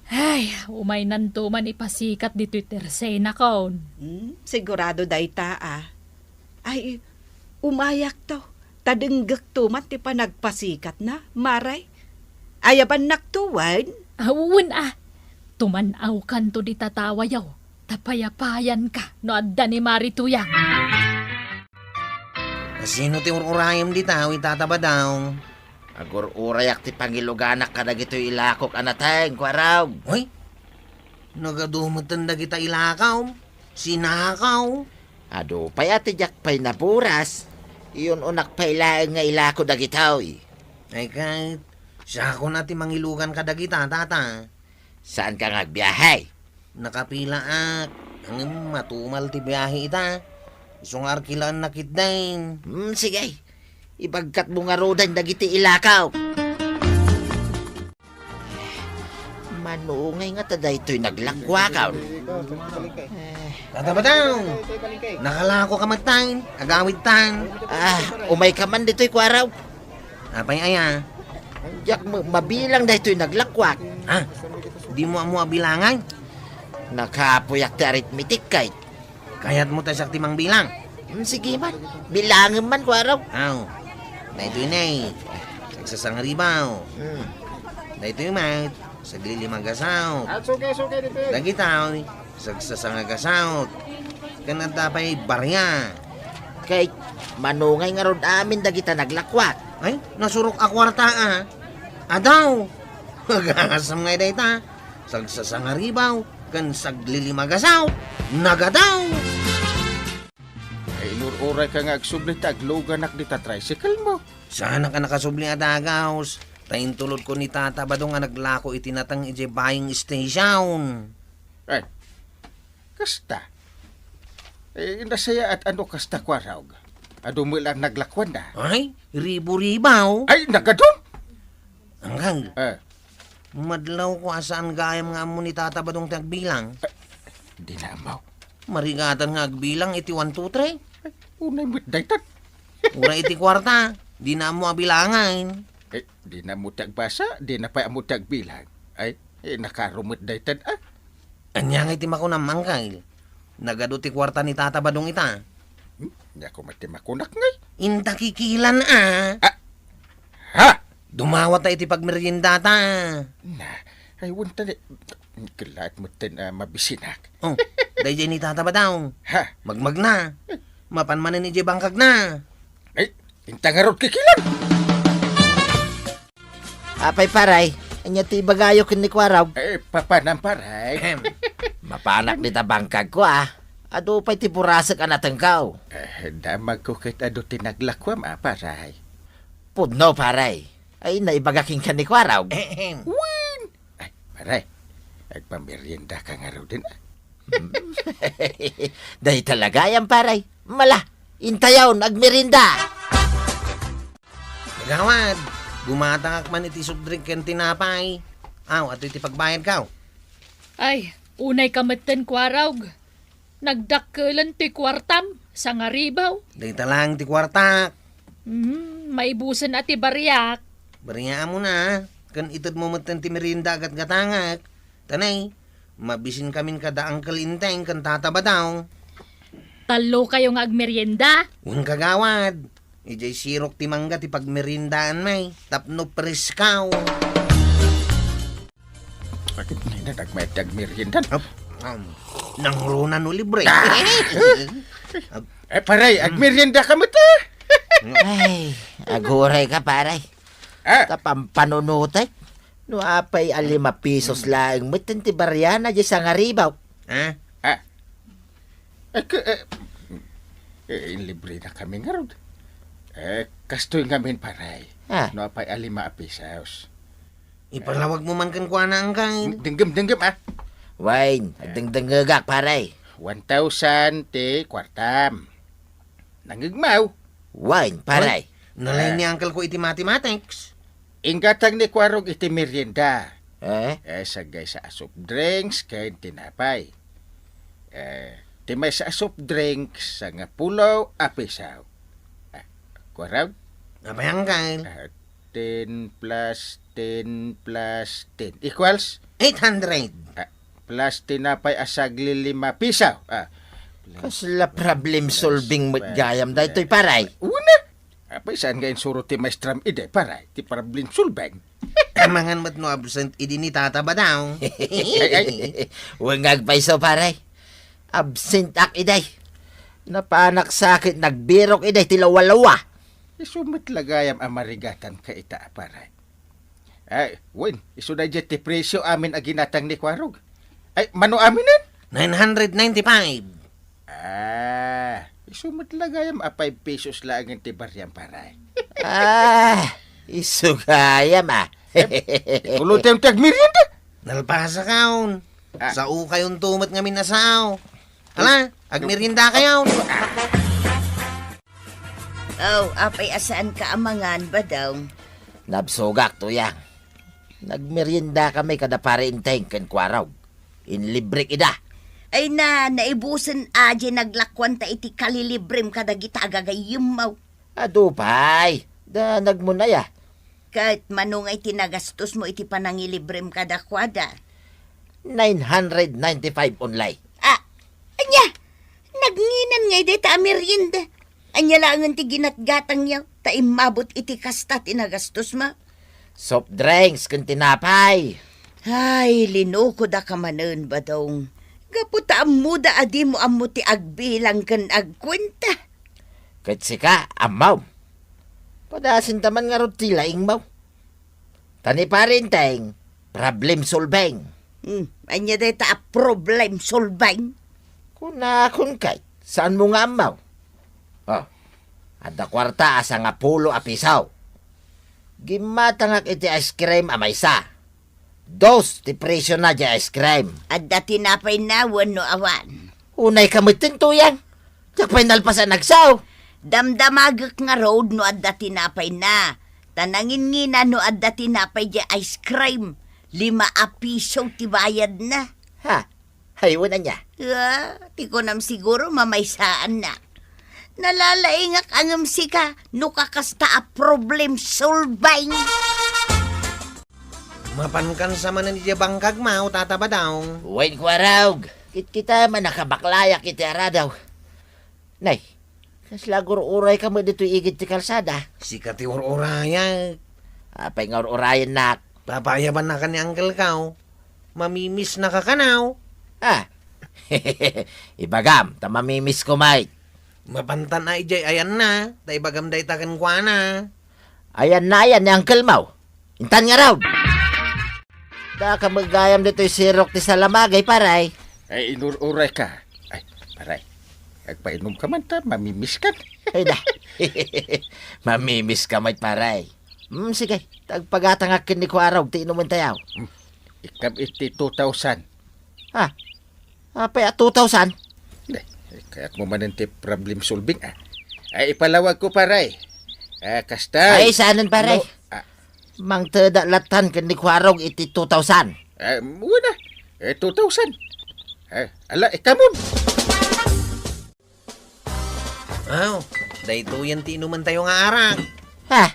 Ay, umaynanto man ipasikat ditoy tersenakon. Hmm, sigurado dayta, a. Ay, umayakto. Ta denggekto man ti panagpasikatna, Mare. Ayabannakto wen? Awan a. Tuman-awkanto dita tawayo. Ta payapayanka no adda ni Mare Tuyang. Sino ti ur-urayem dita, Tata Badong? Agur-urayak ti pangiluganak kadagitoy ilakok a nateng, Kuarog. Hoy, nagadu metten dagita ilakaw. Sinakaw. Adu pay a ti diak pay naburas. Iyun-unak pay laeng nga ilako dagitoy. Ay ket, siakon a ti mangilugan kadagita, Tata. Saanka nga agbiahe? Nakapilaak. Ngem matumal ti biahe ita. Isu nga arkilaenna ketdin. Hmm, sige. Ibagkatmo ngaruden dagiti ilakaw. Manungay nga ta daytoy naglakuakon. Eh. Tata Badong, nakalako ka met tan, agawid tan. Ah, umay ka man ditoy, Kuarog. Apay aya? Diak ma-, mabilang daytoy naglakuak. Ha? Dimo ammo a bilangan? Nakapuyak ti arithmetic kay. Kayatmo ta siak ti mangbilang? Hmm, sige man. Bilangem man, Kuarog. Aw. Daytoy met. Sagsasangaribaw. Hmm. Daytoy met. Saglilima a gasaw. At suke-suke dito. Dagitoy. Sagsasanga a gasaw. Ken adda pay barya. Kay manungay ngarud amin dagita naglakuak. Ay, nasurok a kuarta, a. Adu. Agasam nga dayta. Sagsasangaribaw ken saglilima a gasaw, nagadu! Ay, inur-urayka nga agsubli ta agluganak dita tricycle mo. Saanak a nakasubli a dagaw, ta intulodko ni Tata Badong a naglako iti nateng idiay buying station. Ay, kasta. Eh, nasayaat a no kasta, Kuarog. Adu met la naglakuanna. Ay, ribo-ribaw. Ay, nagadu? Anggang. Eh. Madlawko a saan gayam nga ammo ni Tata Badong ti agbilang. Dina ammo. Marigatan nga agbilang iti one, two, three. Unay met daytan. Uray iti kuarta, dina ammo a bilangen. Eh, dina ammo ti agbasa, dina pay ammo ti agbilang. Ay, eh, nakaro met daytan, ah. Ania nga iti makunam, Angkel? Nagadu ti kuarta ni Tata Badong ita. Hmm? Ania koma ti makunak ngay? Inta kikilan, ah. Ah! Ha? Dumawat ta iti pagmeriendata. Na, ay, wanta ni, kelaat metten a mabisinak. Oh, daydiay ni Tata Badong. Ha? Magmagna. Mapan manen idiay bangkagna. Ay, inta ngarud kikilan. Apay, paray, ania ti ibagayo ken ni Kuarog? Eh, papanam, paray. Ahem. Mapanak dita bangkagko, ah. Adu pay ti burasek a natengko. Eh, damagko ket adu ti naglakuam, ah, paray. Pudno, paray. Ay, naibaga kenka ni Kuarog. Ahem. Wen! Ay, paray, agpameriendaka ngaruden, ah. Hmm. Dayta la gayam, paray. Mala, intayon, agmerienda. Kagawad, gumatangak man iti soft drink ken tinapay. Aw, adtoy ti pagbayadko. Ay, unayka metten, Kuarog. Nagdakkelen ti kuartam, sangaribaw. Dayta laeng ti kuartak. Hmm, maibusen a ti bariak. Bariaamon a, ken itedmo metten ti merienda a gatgatangek. Ta nay, mabisinkamin kada Uncle Enteng ken Tata Badong. Tallokayo nga agmerienda? Wen, kagawad. Idiay sirok ti mangga ti pagmeriendaanmi, tapno presko. Bakit nagmayat ti agmerienda? Ap-, um, nangruna no libre. Ah! Ap-, Eh, paray, agmeriendaka met, ah. Ay, agurayka, paray. Ah. Ta pampanunotek. No apay a lima pesos laeng met ti bariana diay sangaribaw. Ha? Ah. Eh, ke-, eh, eh, inlibrenakami ngarud. Eh, kastoy ngamin, paray. Ah. No apay a lima a pesos. Ipalawagmo man kenkuana, Uncle. Denggem, denggem, ah. Wen, agdengdengngegak, paray. One thousand ti kuartam. Nangngegmo? Wen, paray. Nalaing ni Uncle ko iti mathematics. Inggatang ni Kuarog iti merienda. Eh? Eh, sagaysa a soft drinks ken tinapay. Eh, ti maysa a soft drinks, sangapulo a piso. Ah, Kuarog? Apay, Uncle? Ah, ten plus ten plus ten equals? Eight hundred. Ah, plus tinapay a sagli lima piso. Ah, plus Kasla problem solving met gayam daytoy, paray. Una, apay saan nga insuro ti maestram idi, paray, ti problem solving? Amangan met no absent idi ni Tata Badong. Ay, ay. Wen nga agpayso, paray. Absent ak idi. Napanak sa ket nagbirok idi ti lawalawa. Isu met la gayam a marigatanka ita, paray. Ay, wen, isu daydiay ti presio amin a ginatang ni Kuarog. Ay, mano aminen? Nine hundred ninety-five. Ah, isu met la gayam a five pesos laengen ti bariam, paray. Ah, isu gayam, ah. Eh, ikulotem ti agmerienda. Nalpasakon. Ah. Saokayonto met ngamin a sao. Hala, agmeriendakayon. Oh, apay a saanka a mangan, Badong? Nabsogak, Tuyang. Nagmeriendakami kada Pare Enteng ken Kuarog. Inlibrek ida. Ay na, naibusen a diay naglakuanta iti kalilibrem kadagita a gagayyemmo. Adu pay, danagmo nay a. Ket mano ngay ti nagastosmo iti panangilibrem kadakuada? Nine hundred ninety-five only. Ah, ania? Nagnginan ngay dayta a merienda? Ania laengen ti ginatgatangyo ta immabut iti kasta ti nagastosmo? Soft drinks ken tinapay. Ay, linukodaka manen, Badong. Gapu ta ammoda a dimo ammo ti agbilang ken agkuenta. Ket sika, ammom. Padasinta man ngarud ti laingmo. Ta ni Pare Enteng, problem solving. Hmm, ania dayta a problem solving? Kunakon kay, saanmo nga ammo? Oh, adda kuarta a sangapulo a piso. Gimmatangak iti ice cream a maysa. Dos ti presiona diay ice cream. Adda tinapayna wenno awan? Unayka metten, Tuyang. Diak pay nalpas a nagsao. Damdamagek ngarud no adda tinapayna. Ta nanginngina no adda tinapay diay ice cream. Lima a piso ti bayadna. Ha? Ay, wen ania? Ah, ti kunam siguro mamaysaanna. Nalalaingak ngem sika no kakasta a problem solving. Mapankan sa manen idiay bangkagmo, Tata Badong. Wen, Kuarog. Kitkita, manakabaklayak iti aradaw. Nay, kasla agur-urayka met ditoy igid ti kalsada? Sika ti ur-urayak. Apay nga ur-urayennak? Papaayabannakan ni uncle-ko. Mamimisnaka kano? Ah. Ibagam, ta mamimisko met. Mapantan a idiay ayanna, ta ibagam dayta kenkuana. Ayanna ayan ni uncle-mo? Intan ngarud. Daka met gayam ditoy sirok ti salamagay, pare. Ay, inur-urayka. Ay, pare. Agpainumka man ta, mamimiskan. Ay, da. Mamimiska met, pare. Hmm, sige. Tagpagatangak ken ni Kuarog ti inumentayo. Hmm. Ikam iti two thousand. Ha? Apay a two thousand? Ay, kayatmo manen ti problem solving, ah. Ay, ipalawagko, pare. Ah, kasta. Ay, saanen, pare? No, ah. Mangtedak lattan ken ni Kuarog iti two thousand. Ah, wen a. Eh, two thousand. Eh, ala, ikamon. Aw, daytoyen ti inumentayo nga arak. Ha?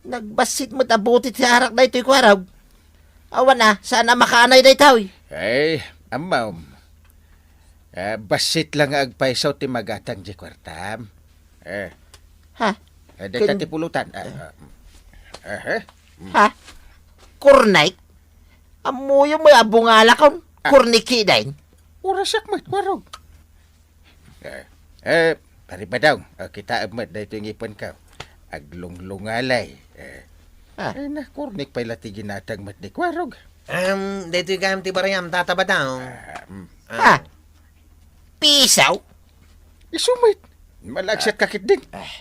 Nagbassit met a buti ti arak daytoy, Kuarog. Awan a, saan a makaanay daytoy? Ay, ammom. Ah, bassit la nga agpayso ti magatang diay kuartam. Eh. Ha? Eh, dayta ti pulutan. Ah, ah, eh, eh. Ha? Kornek? Ammoyo met a bungalakon. Ah. Kornek kadi? Urasak met, Kuarog. Eh, eh, Pare Badong, ah, kitaem met daytoy nga ipenko. Aglunglungalay. Eh, ah. Eh, nakornek pay la ti ginatang met ni Kuarog. Em, daytoy gayam ti bariam, Tata Badong. Ah, mm. Ah. Piso? Isu met. Malagsiatka ketdin. Ah.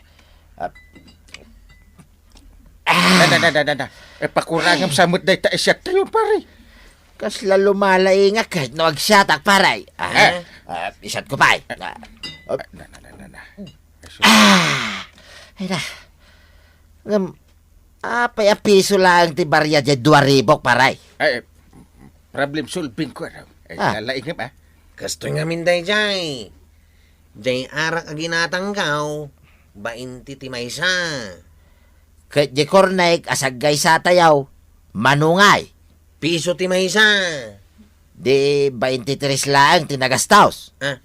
Ah. Ah. Na, na, na, na, na, na. Eh, pakurangam sa met dayta isiat tayon, pare. Kasla lumalaingak ket no agsiatak, pare. Ah, eh. Ah, isiatko pay. Ah. Ah, na, na, na, na, na. Ah! Ay na. Ngem, apay a piso laeng ti baria diay dua ribok, pare? Ay, problem solving ko, ano? Ay, ah. Lalaingem, ah. Kastoy ngamin daydiay. Diay arak a ginatangko, bainti ti maysa. Ket diay kornek a saggaysatayo, manungay. Piso ti maysa. Di baintitres laeng ti nagastos. Ah.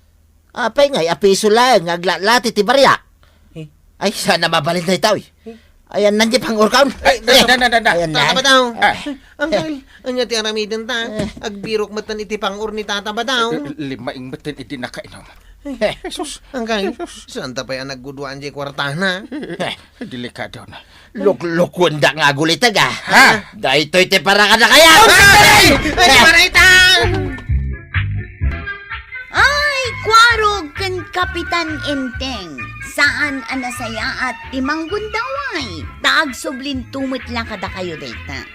Apay ngay a piso laeng nga aglatlati ti bariak? Eh. Ay, saan a mabalin daytoy? Eh. Ayanna diay pang-urkon. Ay, na, na, na, na, na. Ayanna. Tata Badong. Ah. Uncle, ania ti aramidenta? Eh. Agbirok metten iti pang-ur ni Tata Badong. L-, limaing metten idi nakainom. Eh. Jesus. Uncle, Jesus. Saanta pay a nagguduaan diay kuartana? Eh. Delikado na. Luklukuenda nga aguliteg, ah. Ha? Daytoy ti para kadakayo. Ay! Ay, marita! Ay, Kuarog ken Kapitan Enteng, saan a nasayaat ti manggundaway, ta agsublinto met la kadakayo dayta.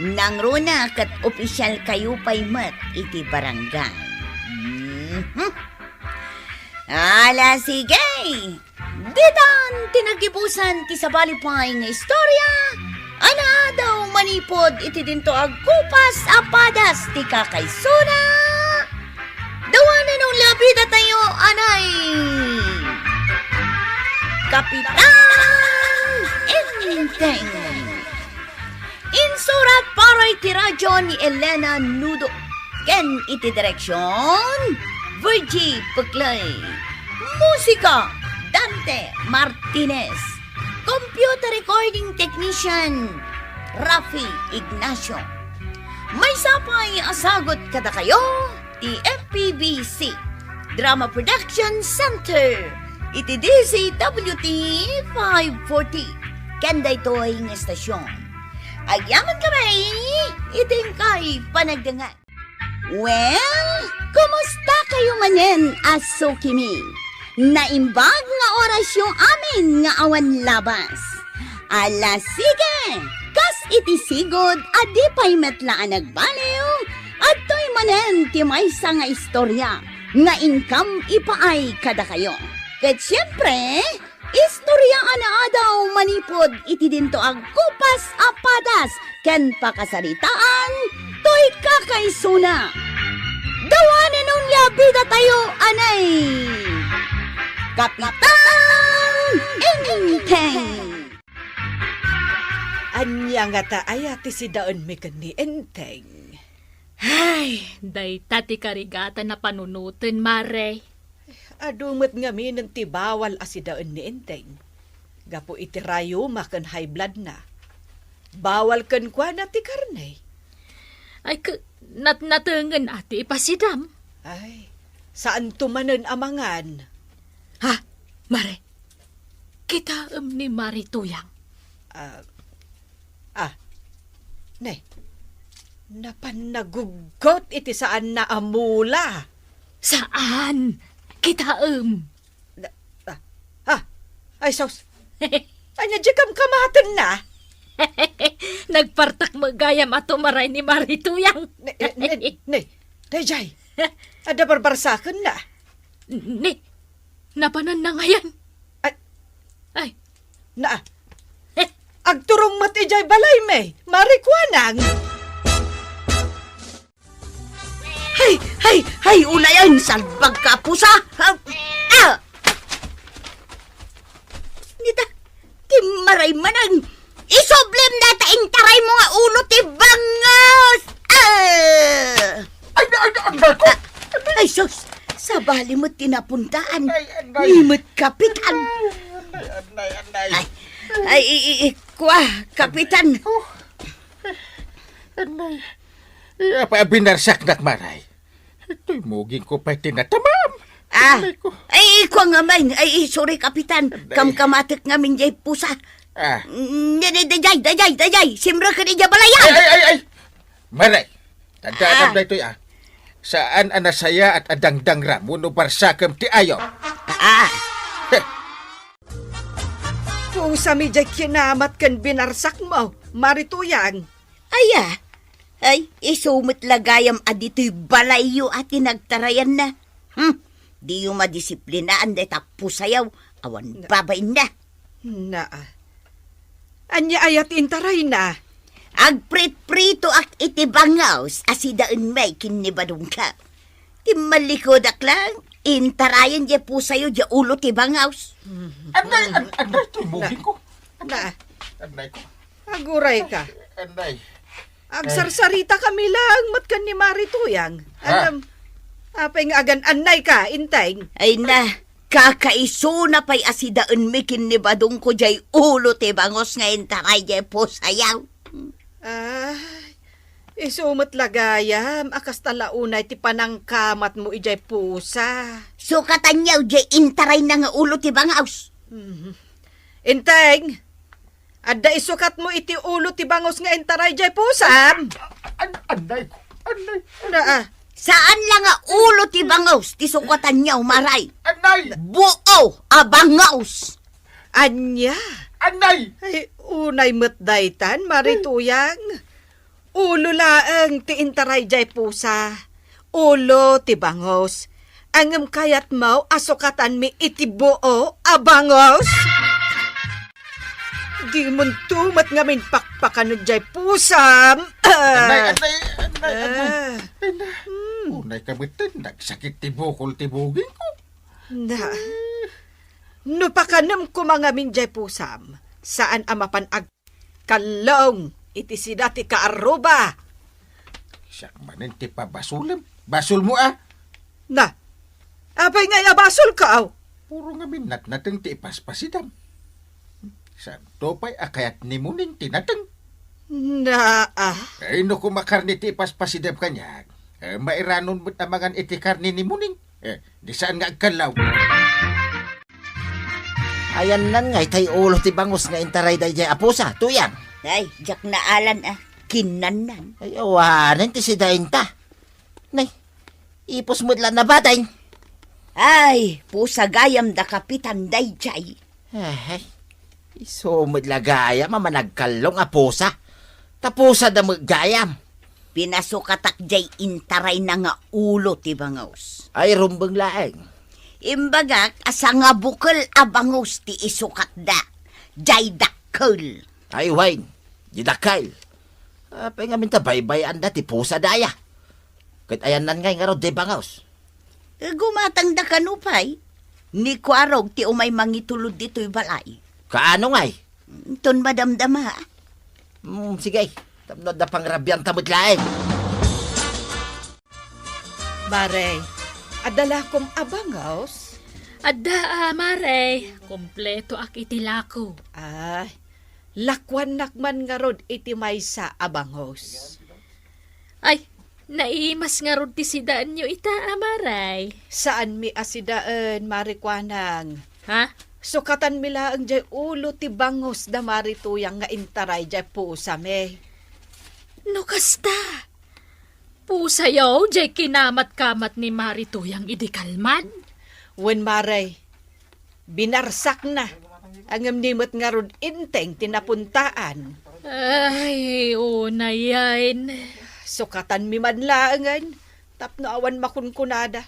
Nangruna ket opisyalkayo pay met iti barangay. Mhm. Ala, sige! Ditan ti nagibusan ti sabali pay nga istorya a naadaw manipud iti dinto agkupas a padas ti kakaisuna. Dawanan la bidatayo, anay Kapitan Enteng. Insurat para iti radyo ni Elena Nudo ken iti direksion, Virgie Peclay. Musika, Dante Martinez. Computer recording technician, Rafi Ignacio. Maysa pay a sagut kadakayo ti F P B C, Drama Production Center, iti D Z W T five forty, ken daytoy nga estasion. Agyaman kami iti inkay panagdengngeg. Well, kumusta kayo manen a sukimi? Naimbag nga orasyo amin nga awan labas. Ala, sige! Kas iti sigud a di pay met la a nagbaliw, adtoy manen ti maysa nga istorya nga inkam ipaay kadakayo. Ket siempre, Istorya a naadaw manipud iti dinto agkupas a padas ken pakasaritaan toy kakaisuna. Dawanen onia bidatayo anay Kapitan Enteng. Ania ngata aya ti sidaenmi ken ni Enteng? Ay, dayta ti karigatan a panunoten, Mare. Adu met ngaminen ti bawal a sidaen ni Enteng. Gapu iti rayuma ken high blood na. Bawal kenkuana ti karne. Ay, k-, nat-, natengen a ti ipasidam. Ay, saanto manen a mangan. Ha, Mare? Kitaem ni Mari Tuyang. Ah, ah, ne, napan naguggot iti saanna a mula. Saan? Kitaem. Na, ah, ah, ay, sus. Anya, di kamkamaten na? Nagpartak met gayam a tumaray ni Mari Tuyang. Ne, ne, ne, ne, dayjay. Adda barbarsaken na. Ni, napanan na ngayan. Ay. Ay. Na. Agturong met idiay balaymi, Mari Kuanang. Hay, hay, hay, unayen, salbag ka, pusa. Ah! Ah! Nita, Ti maray manen, isublim dayta intaraymo nga ulo ti bangus! Ah! Ay, ay, ay, ay, ko! Ay, sus! Sabali met ti napuntaan. Ay, anday. Ni met kapitan. Anday, anday, anday. Ay, ay, i, i, i, kua, kapitan. Oh. Anday. Iya pa binarsaknak, Maray. Itoy muging ko pay ti natamam. Ah, Anday ko. Ay, ikaw nga man. Ay, sorry, Kapitan. Anday. Kamkamatek ngamin jay pusa. Ah. Mm, dayjay, dayjay, dayjay. Simrek ka di jay balayan. Ay, ay, ay, ay. Maray. Tanda Ah. ka daytoy, ah. Saan a nasaya at adangdang ra, muno barsakem ti ayo. Ah. Heh. Pusami jay kinamat ken binarsakmo, Mari Tuyang. Aya? Ay, isu met la gayam a ditoy balayyo a ti nagtarayanna. Hmm, diyo madisiplinaan dayta pusayaw, awan Na- babainna. Naa. Ania aya ti intarayna? Agpritpritoak iti bangaws a sidaenmi ken ni Badongko. Timmalikudak lang, intarayan jay pusayo jay ulo ti bangaws. Anday, an-, anday, ti muging ko. Na. Anday ko. Aguray ka. Anday. Agsarsarita kami lang met ken ni Mari Tuyang. Ha? Alam, apay nga agan-annay ka, Inteng? Ay na, kakaisuna pay a sidaenmi ken ni Badongko jay ulo ti bangaws nga intaray jay pusayaw. Ay, isu met la gayam a kasta la unay ti panangkamatmo idiay pusa. Sukatanyo jay intarayna nga ulo ti bangaws. Mhm. Inteng, adda isukatmo iti ulo ti bangaws nga intaray jay pusam? An-, anday ko, anday. Na, ah. Saan la nga ulo ti bangaws ti sukatanyo, Maray? Anday! Buo a bangaws. Ania? Anday! Ay, unay met daytan, Mari Tuyang. Ulo laeng ti intaray jay pusa. Ulo ti bangaws. Ngem kayatmo a sukatanmi iti buo a bangaws? Dimon tumet ngamin pakpakanen jay pusam. Anday, anday, anday, anday. Ah. Ay na. Hmm. Unay ka met, nagsakit ti bukol ti buging ko. Na. No pakanem koma ngamin jay pusam, saan a mapan ag- Kallong iti sida ti kaarruba. Siak manen ti pabasolem. Basolmo a. Na, apay ngay a basolko? Puro ngamin natnateng ti ipaspasidam. Santo pay a kayat ni Muning ti nateng. Na, ah. Ay, no kumakarni ti ipaspasidam kaniak, eh, mairanon met a mangan iti karni ni Muning. Eh, di saan nga agkallaw. Ayannan ngay tay ulo ti bangus nga intaray daydiay a pusa, Tuyang. Ay, diak naalan a kinnannan. Ay, awanen ti sidainta. Nay, ipus met la nabadeng. Ay, pusa gayam da kapitan daydiay. Ay, isu met la gayam a managkallong a pusa. Ta pusa da met gayam. Pinasukatak jay intarayna nga ulo ti bangus. Ay, rumbeng laeng. Imbagak a sangabukel a bangus ti isukatda. Jay dakkel. Ay, wen, di dakkel. Apay ngamin ta baybay-anda ti pusa daya? Ket ayannan ngay ngarud di bangus. Gumatangda kano pay? Ni Kuarog ti umay mangitulod ditoy balay. Kaano ngay? Ton madamdama. Hmm, sige. Tapno adda pangrabianta met laeng. Mare, adda lakom a bangus? Adda, a, mare. Kompletoak iti lako. Ay, lakuannak man ngarud iti maysa a bangus. Ay, naimas ngarud ti sidaenyo ita, a, mare. Saanmi a sidaen, Mare Kuanang. Ha? Sukatanmi laeng jay ulo ti bangus da Mare Tuyang nga intaray jay pusami. No kasta, pusayo jay kinamat-kamat ni Mare Tuyang idi kalman? Wen, mare, binarsakna. Ngem ni met ngarud Inteng ti napuntaan. Ay, unay yan. Sukatanmi man laengen tapno awan makunkunada.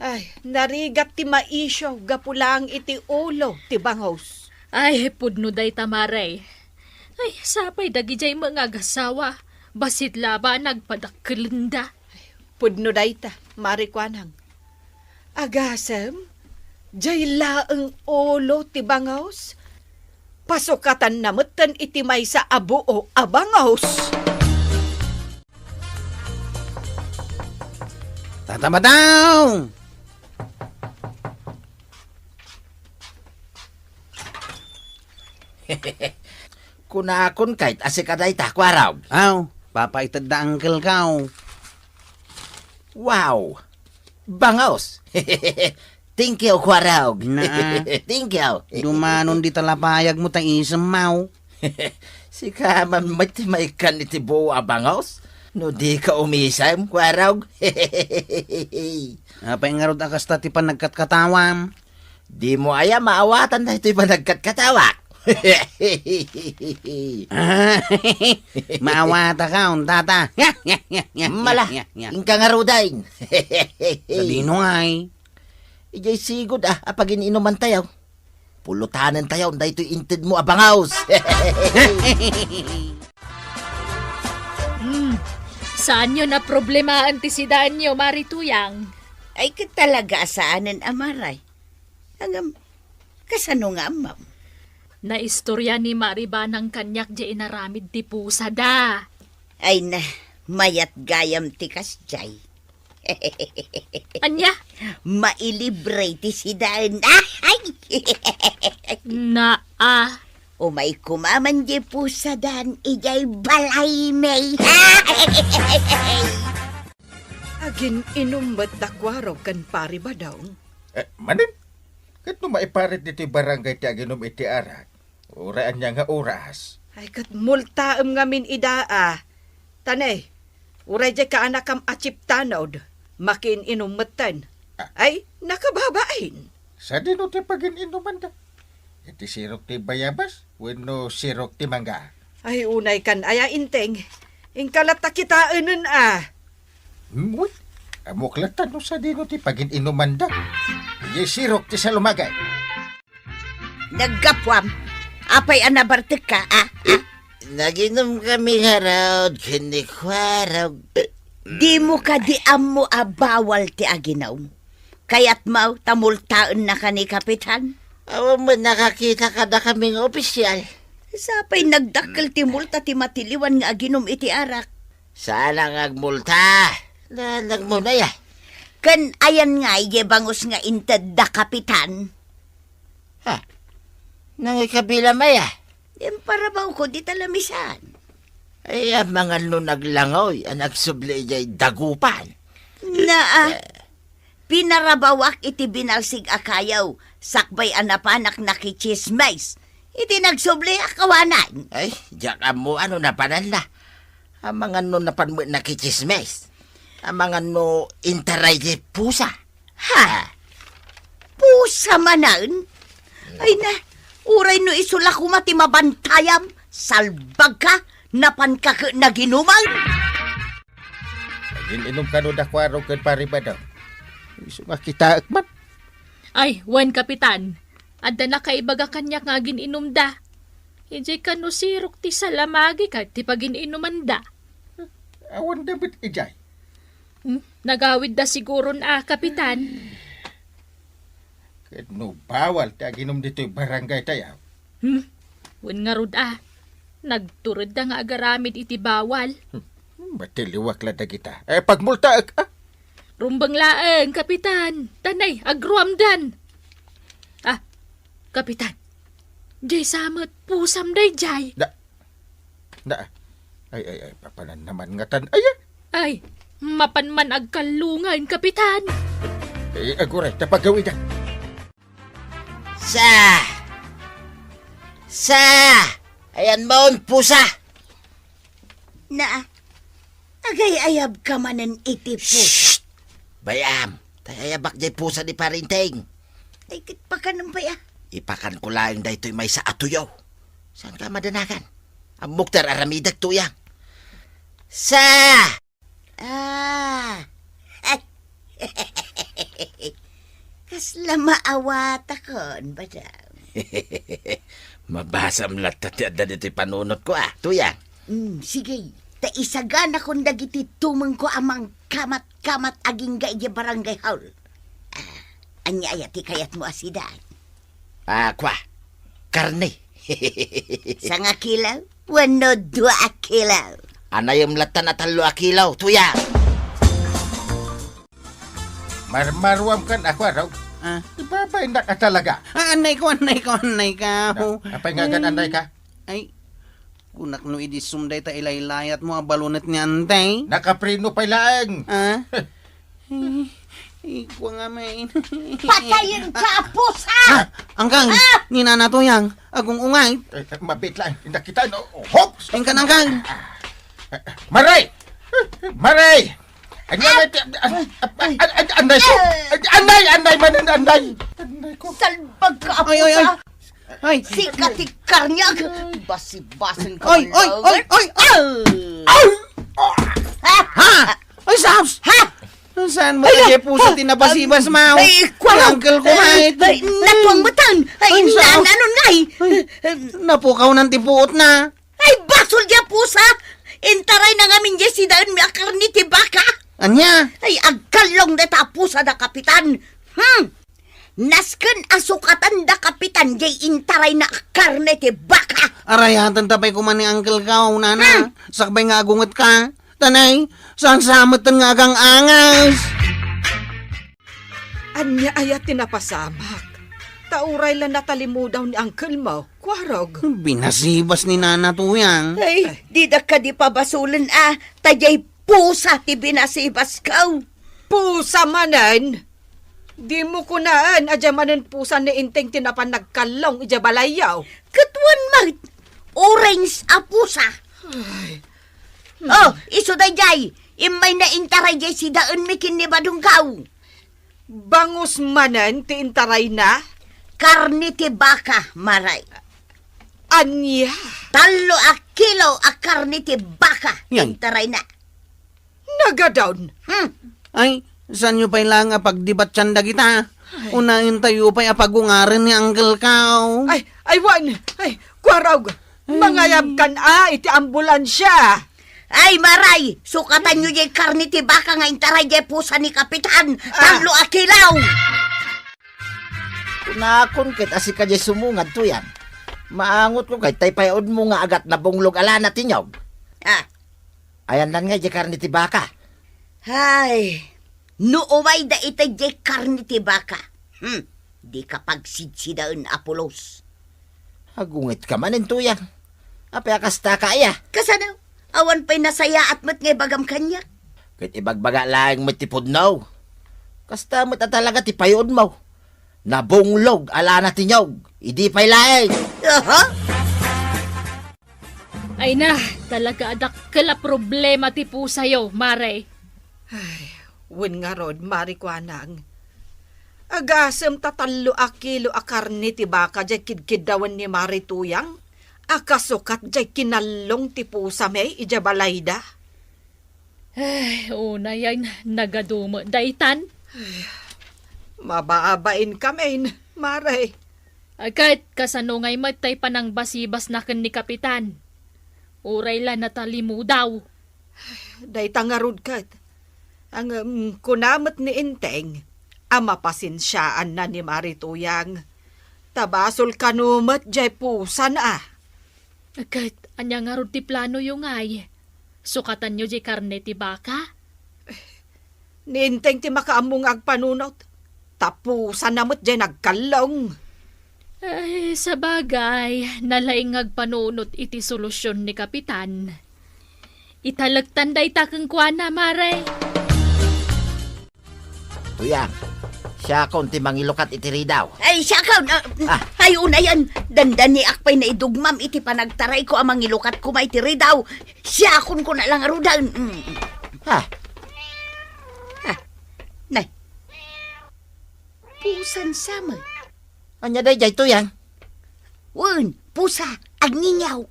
Ay, narigat ti maisyo gapu laeng iti ulo ti bangus. Ay, pudno dayta, mare. Ay, sapay dagijay met nga agasawa, bassit laeng nagpadakkelenda. Pudno dayta, Mare Kuanang. Agasem, jay laeng ulo ti bangus, pasukatanna metten iti maysa a buo a bangus. Tata Badong! Kunakon kayat a sika dayta, Kuarog. Aw, papaited da uncle ko. Wow! Bangus! Thank you, Kuarog. Naa. Thank you. Dumanon di talapayag mo ta isem mo. Sika man met ti maikkan iti buo a bangus? No di ka umisem, Kuarog. Apay ngarud a kasta ti panagkatkatawam? Di mo aya maawatan daytoy panagkatkatawak? Maawatak, tata. Mala, inka ngaruden. Sadino ngay? Idiay sigud a, a pagin-inumantayo. Pulutanentayo daytoy inted mo a bangus. Hmm. Saanyo naproblemaen ti sidaenyo, Mare Tuyang? Ay, ket talaga a saanen a, mare. Ngem, kasano nga ammom? Naistorya ni Mare Banang kaniak jay inaramid ti pusada. Ay na, mayat gayam ti kasjay. Ania? Mailibre ti sidaen. Ay! Naa. Umay koma man di pusadan idiay balaymi. Agin-inum met da Kuarog ken Pari Badong. Eh, manen? Ket no maiparit ditoy barangay ti aginum iti arak, uray ania nga oras? Ay, ket multaem ngamin ida a. Ta ne, uray diay kaanakam a chip tanod, makiin-inum metten. Ah. Ay, nakababain. Sadino ti pagin-inumanda? Iti sirok ti bayabas wenno sirok ti mangga? Ay, unay kan aya, Inteng. Inka latta kitaenen a. Hmm, uy, ammok latta no sadino ti pagin-inumanda. Idiay sirok ti salumagay. Naggapuam, apay a nabartekka, a? A? Naginum kami ngarud ken ni Kuarog. Dimo kadi ammo a bawal ti aginum? Kayatmo ta multaennaka ni Kapitan? Awan met nakakita kadakami nga opisyal. Sapay nagdakkel ti multa ti matiliwan nga aginum iti arak. Saan nga agmulta? Nalagmo na ya. Ken ayan nga idiay bangus nga inted da Kapitan? Ha? Nangikabilam aya? Imparabawko dita lamisan. Ay, amangan no naglangoy a nagsubli idiay dagupan. Naa, eh, pinarabawak iti binalsig a kayo, sakbay a napanak nakitsismis. Iti nagsubli a kawanan. Ay, diak ammo ano napananna. Amangan no napan met nakitsismis. Amangan no intaray di pusa. Ha? Pusa manen? Ay na, uray no isu la koma ti mabantayam, salbagka, napanka ket naginuman. Agin-inum kano da Kuarog ken Pari Badong. Isu nga kitaek man. Ay, wen, Kapitan. Adda nakaibaga kaniak nga agin-inumda. Idiay kano sirok ti salamagi ket ti pagin-inumanda. Awan da met idiay. Hmm? Nagawidda siguron a, Kapitan. Ket no bawal ti aginum ditoy barangay tayo. Hmm? Wen ngarud a. Nagturedda nga agaramid iti bawal. Hmm. Matiliwak la dagita. Eh, pagmultaek, ah. Rumbeng laeng, Kapitan. Tanay, agruamdan. Ah, Kapitan. Diay sa met pusam daydiay. Da, da, ay, ay, ay, papanan naman nga tan-, ay, ah. Ay, mapan man agkallungan, Kapitan. Eh, aguray, ta pagawidan. Sa! Sa! Ayan mon, pusa! Na, agay-ayab ka manen iti pusa. Shh! Bayam, tay ayabak jay pusa ni Parinting. Ay, ket pakanam pay, ah. Ipakan ko laeng daytoy maysa a tuyo. Saan ka madanagan? Ammok ti ar-aramidek, Tuyang. Sa! Ah. Ay. Kasla maawatakon, madam. Mabasam latta ti adda ditoy panunotko, ah, Tuyang. Mm, sige. Ta isaganakon dagiti tumengko a mangkamat-kamat agingga idiay barangay hall. Ah, ania aya ti kayatmo a sida? Ah, kua. Karne. Sanga kilo? Wenno dua a kilo? Anayem latta na tallo a kilo, Tuyang. Marmaruam kan ako, Arog. Ah. Ibabaynak a talaga. Ah, anay ko, anay ko, anay ka. Na, apay nga agan anay ka? Ay, kunak no idi sumday ta ilaylayat mo a balunet nga antay. Nakapreno pay laeng. Ah? Ay, ay, kua nga main. Patayen ka, pusa! Ah, angkal, Ah! Ni Nana Tuyang, agung-ungay. Eh, eh, mabit lang. Nakita, no? Hops! Ingkan, angkal. Maray! Maray! Anya na ti-, an-, an-, an-, anday ko! Anday, anday, manen, anday! Anday ko! Salbag ka, Ay, ay, ay. Pusa! Ay. Sika ti karniag. Basibasin ka Ay, man ay, lang. Ay, ay, ay. Ah! Ay! Ha? Ay, Saps! Ha? Saan mo Ay, tayo puso ah, tinabasibas, ah, Mau? Ay, Ni kwarog. Uncle ko, Ay, mait. Ay, natuang matan. Ay, Ay, Saps. Naan, anong ngay? Ay, napukaw nan ti puot na. Ay, basol dia pusa. Intaray na ngamin dia si daan mi a karni ti baka. Anya? Ay, agkallong deta a pusa da, Kapitan. Hmm. Nasken a sukatan da Kapitan jay intaray na a karne ti baka. Arayaten ta pay koma ni Uncle ka, nana. Hmm. Sakbay nga agunget ka. Tanay, saan sa metten nga agang-angas? Anya aya ti napasamak? Ta uray la natalimudaw ni Uncle mo, kwarog. Binasibas ni Nana Tuyang. Ay, dida kadi pabasolen a, ta jay pusa ti binasibas ko. Pusa manen? Dimo kunaen a dia manen pusa ni Enteng ti napan nagkallong idiay balayyo. Ket wen met, orange a pusa. Ay. Oh, isu daydiay, immay na intaray jay si daan mi ken ni badongko. Bangus manen ti intarayna? Karne ti baka, Maray. Ania? Tallo a kilo a karne ti baka ti Yan. intarayna. Nagadon. Hmm. Ay, saanyo pay laeng a pagdibatyan dagita? Ay. Unaentayo pay a pagungaren ni Uncle Kao. Ay, ay, wen. Ay, kwarog. Ay. Mangayabkan a iti ambulansia. Ay, Maray, sukatanyo jay karne ti baka nga intaray jay pusa ni Kapitan. Ah. Tallo a kilo. Kunakon ket a sika jay sumungad, Tuyang. Maangotko ket tay payaudmo nga agat nabunglog a lana ti niyog. Ah. Ayandan nga jay karne ti baka. Ay, no umayda ita jay karne ti baka. Hmm, dika pagsidsidaen a pulos. Agungetka manen, Tuyang. Apay a kasta ka aya? Kasano? Awan pay nasayaat met nga ibagam kaniak. Ket ibagbaga laeng met ti pudno. Kasta met a talaga ti payudmo. Nabunglog a lana ti niyog. Idi pay laeng. Aha? Ay na, talaga a dakkel a problema ti pusayo, Mare. Ay, wen ngarud, Mare Kuanang. Agasem ta tallo a kilo a karne ti baka jay kidkiddawen ni Mare Tuyang, a kasukat jay kinallong ti pusami idiay balayda. Ay, unayen, nagadu met daytan. Ay, Mababain kamin, Mare. Ket kasano ngay met tay panangbasibasna ken ni Kapitan? Uray la natalimudaw. Dayta ngarud ket. Ngem kuna met ni Enteng a mapasensiaanna ni Mare Tuyang. Ta basol kano met jay pusana. Ket ania ngarud ti planoyo ngay? Sukatanyo jay karne ti baka? Ni Enteng ti makaammo nga agpanunot. Ta pusana met jay nagkallong. Ay, sabagay, nalaing nga agpanunot iti solusion ni Kapitan. Italektan dayta kenkuana, Mare. Tuyang, siakon ti mangilukat iti ridaw. Ay, siakon, ah, Ah. Ay, unayan, dandaniak pay naidugmam iti panagtarayko a mangilukat koma iti ridaw. Siakon ko na lang arudan. Mm. Ha? Ha? Nay. Pusan sama. Ania dayjay, Tuyang? Wen, pusa, agningaw.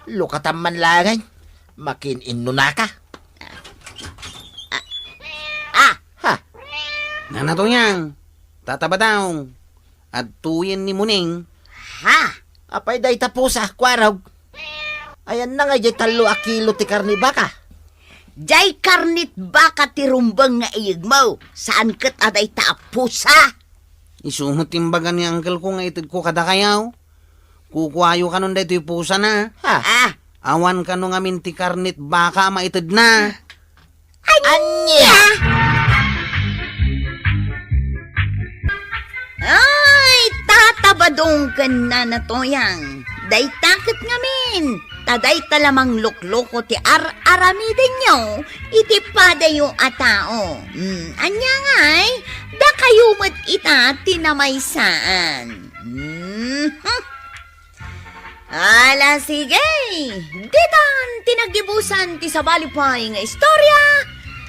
Lukatam man laeng, makin-innunaka. Ah. Ha? Nana, Tuyang, tatabadaw. Adtoyen ni Muning. Ha? Apay dayta pusa, kuarog? Ayanna nga jay tallo a kilo ti karne baka? Jay karne ti baka ti rumbeng nga iyegmo, saan ket a dayta a pusa. Isu met ti imbaga ni uncle ko nga itedko kadakayo. Kukuayo kanon daytoy pusana. Ha? Ah. Awan kano ngamin ti karne ti baka a maitedna. Ania? Ay, tatabadong ken Nana Tuyang. Dayta ket ngamin. Ta dayta la manglukloko ti ar-aramidenyo iti padayo a tao. Hmm, ania ngay? Dakayo met ita ti namaysaan. Hmm. Ala, sige! Ditan ti naggibusan ti sabali pay nga istorya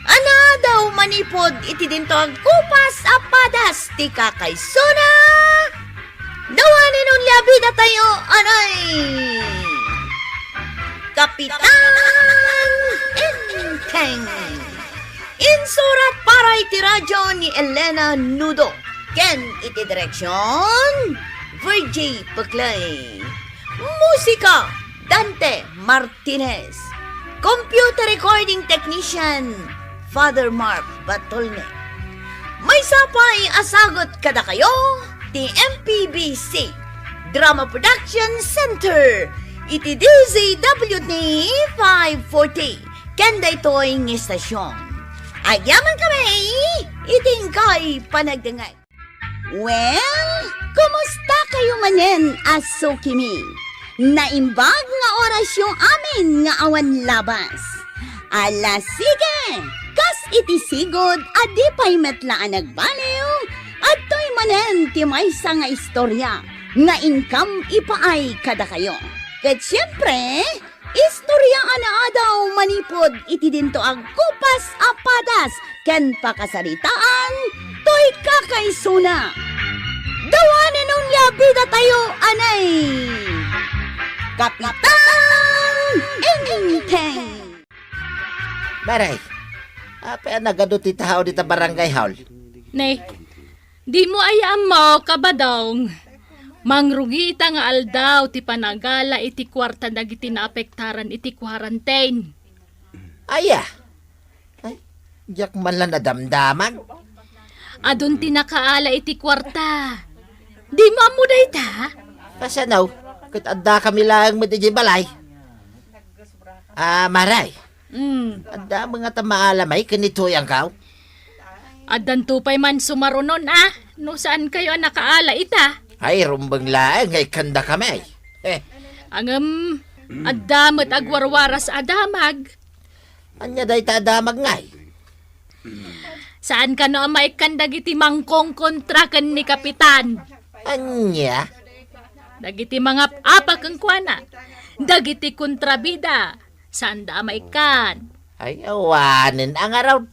a naadaw manipud iti dinto agkupas a padas ti kakaisuna. Dawanen onli a bidatayo, anay! Kapitan Enteng. Insurat para iti radyo ni Elena Nudo ken iti direksyon, Virgie Peclay. Musika, Dante Martinez. Computer recording technician, Father Mark Batolne. Maysa pay a sagut kadakayo ti M P B C Drama Production Center iti D Z W T five forty. Ken daytoy nga istasyon. Agyamankami iti inkay panagdengngeg. Well, kumusta kayo manen a sukimi? Naimbag nga orasyo amin nga awan labas. Ala, sige! Kas iti sigud a di pay met la a nagbaliw, adtoy manen ti maysa nga istorya nga inkam ipaay kadakayo. Ket siempre, istorya a naadaw manipud iti dinto agkupas a padas ken pakasaritaan toy kakaisuna. Dawanen onli a bidatayo, anay! Kapitan Enteng! Maray, apay a nagadu ti tao dita barangay hall? Ne, dimo aya ammo, Kabadong. Mangrugi ita nga aldaw ti panagala iti kuarta dagiti naapektaran iti quarantine. Aya? Ay, diak man la nadamdamag. Adun ti nakaala iti kuarta. Dimo ammo dayta? Kasano? Ket addakami laeng met idiay balay. Ah, Maray. Mm. Adda met ngata maala may ken ni Tuyangkaw? Addanto pay man sumarunon, ah, no saankayo a nakaala ita. Ay, rumbeng laeng nga ikkandakami. Eh. Ngem, adda met agwarwaras a damag. Ania dayta a damag ngay? Saan kano a maikkan dagiti mangkongkontra ken ni Kapitan? Ania? Dagiti mangap-apa kenkuana. Dagiti kontrabida. Saanda a maikkan. Ay, awanen a ngarud.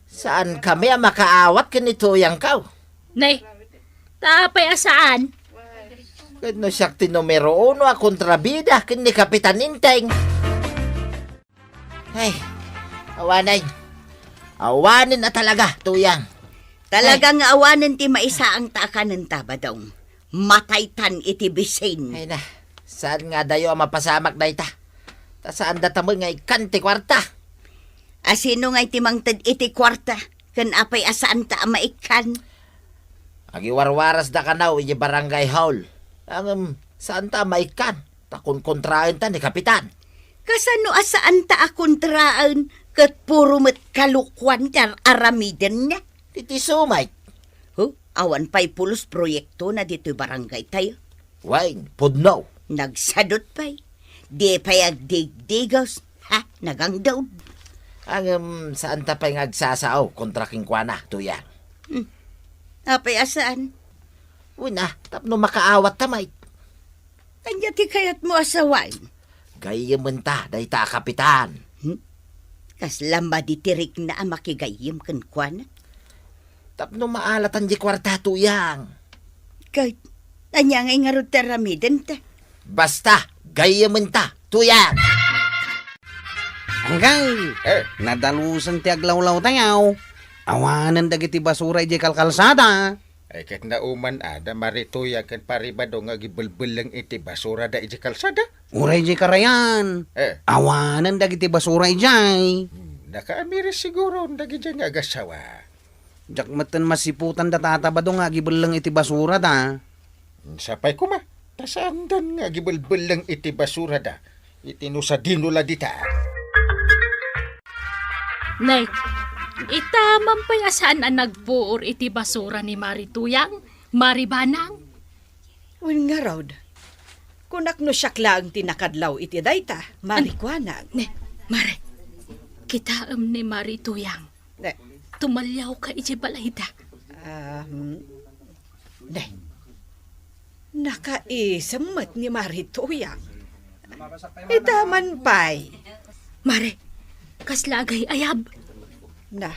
Saankami a makaawat ken ni Tuyangkaw. Nay, ta apay a saan? Ket no siak ti numero uno a kontrabida ken ni Kapitan Enteng. Ay, awanen. Awanen a talaga, Tuyang. Talaga nga awanen ti maisaangta a kanenta, Badong. Mataytan iti bisin. Ay na, saan nga adayo a mapasamak dayta? Ta saan datamen nga ikkan ti kuarta? A sino nga iti mangted iti kuarta? Ken apay a saanta a maikkan? Agiwarwaras da kanaw iti barangay hall. Ngem, saanta a maikkan? Ta kunkontraenta ni Kapitan. Kasano a saanta a kontraen ket puro met kalokuan ti ar-aramidenna? Iti sumay. Huh? Awan pay pulos proyektona ditoy barangay tayo. Wen, pudno. Nagsadut pay. Di pay agdigdigos. Ha? Nagangdaw. Ngem, saanta pay nga agsasao kontra kenkuana, Tuyang. Hmm. Apay a saan? Wen a, tapno makaawat ta met. Ania ti kayatmo a sawen? Gayyementa dayta a kapitan. Hmm? Kasla maditirikna a makigayyem kenkuana? Tapno maalatan di kuarta, Tuyang. Ket, ania ngay ngarud ti aramidenta? Basta, gayyementa, Tuyang! Anggang! Eh? Nadalusen ti aglawlaw tayo. Awanen dagiti basura idiay kalkalsada. Ay, ket nauman a da Mari Tuyang ken Pari Badong nga agibelbelleng iti basurada idiay kalsada? Uray idiay karayan. Eh. Awanen dagiti basura idiay. Hmm, nakaamiris siguro dagidiay nga agassawa. Diak metten masiputan da Tata Badong nga agibelleng iti basurada. Hmm, sapay koma, ta saandan nga agibelbelleng iti basurada, iti no sadino la dita. Nay, ita man pay a saan a nagpuor iti basura ni Mari Tuyang, Mari Banang? Wen ngarud, kunak no siak laeng ti nakadlaw iti dayta, Mari An-, Kuanang. Ne, Mare, kitaem ni Mari Tuyang. Ne. Tumaliawka idiay balayda. Um, ne. Nakaisem met ni Mari Tuyang. Ita man pay. Mare, kasla agay-ayab. Na,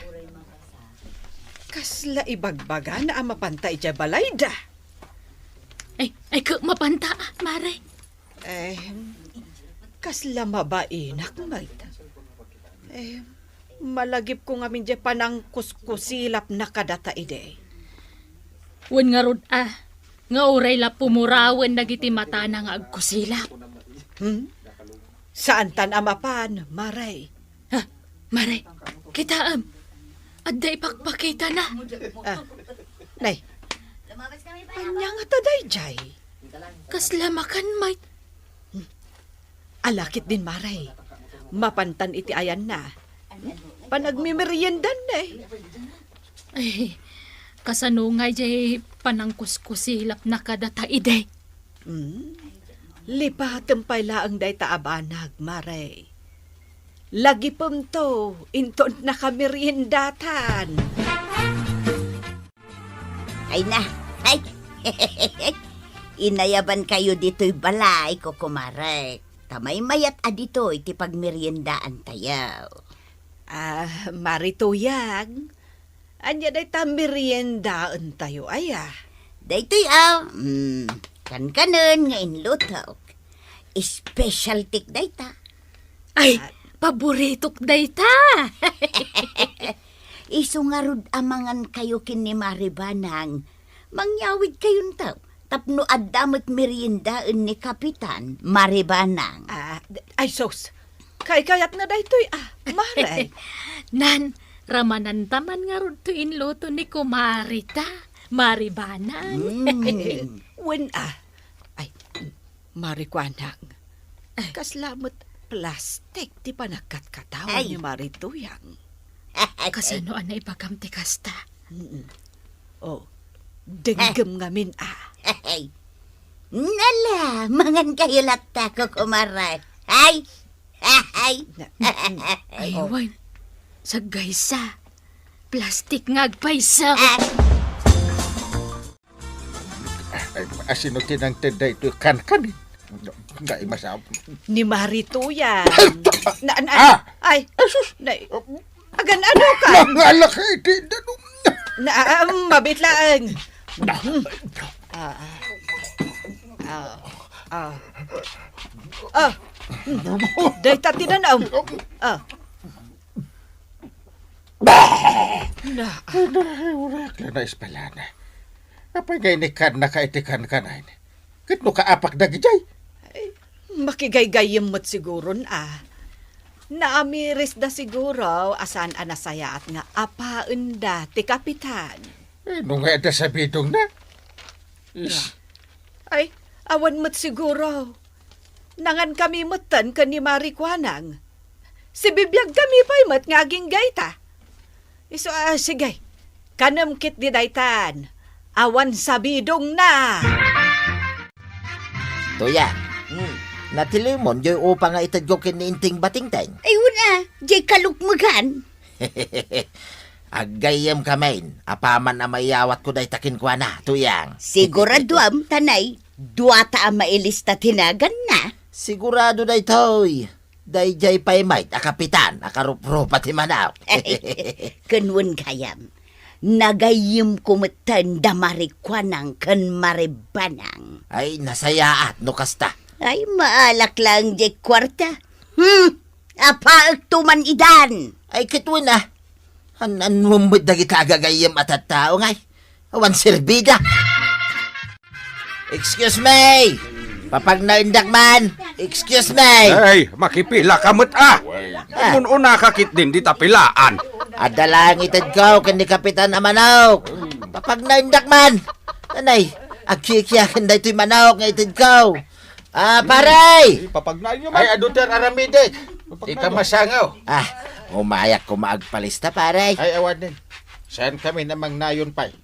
kasla ibagbagana a mapanta idiay balayda. Ay, ay, ka, mapanta, ah, Mare. Eh, kasla mabainak met. Eh, malagipko ngamin diay panangkuskusilapna kadata idi. Wen ngarud a, nga uray la pumurawen dagiti matana nga agkusilap. Hmm? Saantan a mapan, Mare. Ha? Mare, kitaem. Adda ipakpakitana. Ah, nay. Ania ngata daydiay? Kasla makan met. Ala ketdin, Mare. Mapantan iti ayanna. Panagmimeriendan, eh. Ay, kasano ngay diay panangkuskusilapna kadata idi? Hmm. Lipatem pay laeng dayta a banag, Mare. Lagipemto, inton nakameriendatan. Ay na. Ay. Inayaban kayo ditoy balay, kukumare. Ta maymayat a ditoy ti pagmeriendaan tayo. Ah, Mari Tuyang, ania dayta meriendaen tayo, aya? Daytoy, ah, mm, kankanen nga inlutok. Specialty dayta. Ay, ah, paboritok dayta. Isu ngarud a mangan kayo ken ni Mari Banang. Mangyawid kayonto. Tapno adda met meriendaen ni Kapitan, Mari Banang. Ah, d-, ay sus. Kaykayatna daytoy, ah, Mare. Nan, ramananta man ngarud ti inluto ni kumarita, Mari Banang. Mm. Wen, ah. Ay, Mari Kuanang. Ay. Kasla met plastik ti panagkatkatawan ni Mari Tuyang. Kasano a naibagam ti kasta? Mm-mm. Oh, denggem ngamin, ah. Ay. Nala, mangan kayo latta, kukumare. Ay! Ay! Na, mm-mm. Ay, oh. Wen. Saggaysa. Plastik nga agpayso. Ah. Ay, asino ti nangted daytoy kankan, eh? Dai masab-, Ni Mari Tuyang. Na, na, ah! Ay, ay, sus! Na, agan-ano ka? Nangalak iti danum. Na, ah, mabit laeng. Ah, ah. Ah, ah. Ah. Dayta ti danum. Ah. Na, Ay, na, ay, uray, la na ispalana. Apay nga inikannaka iti kankanay? Ket no kaapak dagidiay? Ay, makigaygayyem met siguron a. Naamirisda siguro a saan a nasayaat nga apaenda ti kapitan. Eh, no nga adda sabidongna? Is. Ay, awan met siguro. Nangankami metten ken ni Mari Kuanang. Sibibiagkami pay met nga agingga ita. Isu, ah, sige. Kanem ketdi daytan. Awan sabidongna. Tuyang, hmm, natilimon diay upa nga itedko ken ni Inting Batingteng? Ay, una, diay kalukmegan. Aggayyemka, Main. Apaman a maiyawatko dayta kenkuana, Tuyang. Siguraduam, tanay, duata a mailista ti naganna. Sigurado daytoy. Daydiay pay met a kapitan a karuprupa ti manok. Ken wen gayam, nagayyemko metten da Mari Kuanang ken Mari Banang. Ay, nasayaat no kasta. Ay, maalak laeng diay kuarta. Hmm, apaekto man idan. Ay, ket wen a. An-, annuem met dagita agagayyem a tattao ngay. Awan serbida. Excuse me! Papagnaendak man! Excuse me! Ay, makipila ka met, ah! Ah. Mun-una ka ketdin dita pilaan. Adda laeng itedko ken ni Kapitan a manok. Papagnaendak man! Anay, agkikiaken daytoy manok nga itedko. Ah, pare! Ipapagnaenyo man. Ay, adu ti aramidek. Papagnaenyo. Ikaw masangaw. Ah, umayak koma agpalista, pare. Ay, awanen. Saan kami na mangnayon pay?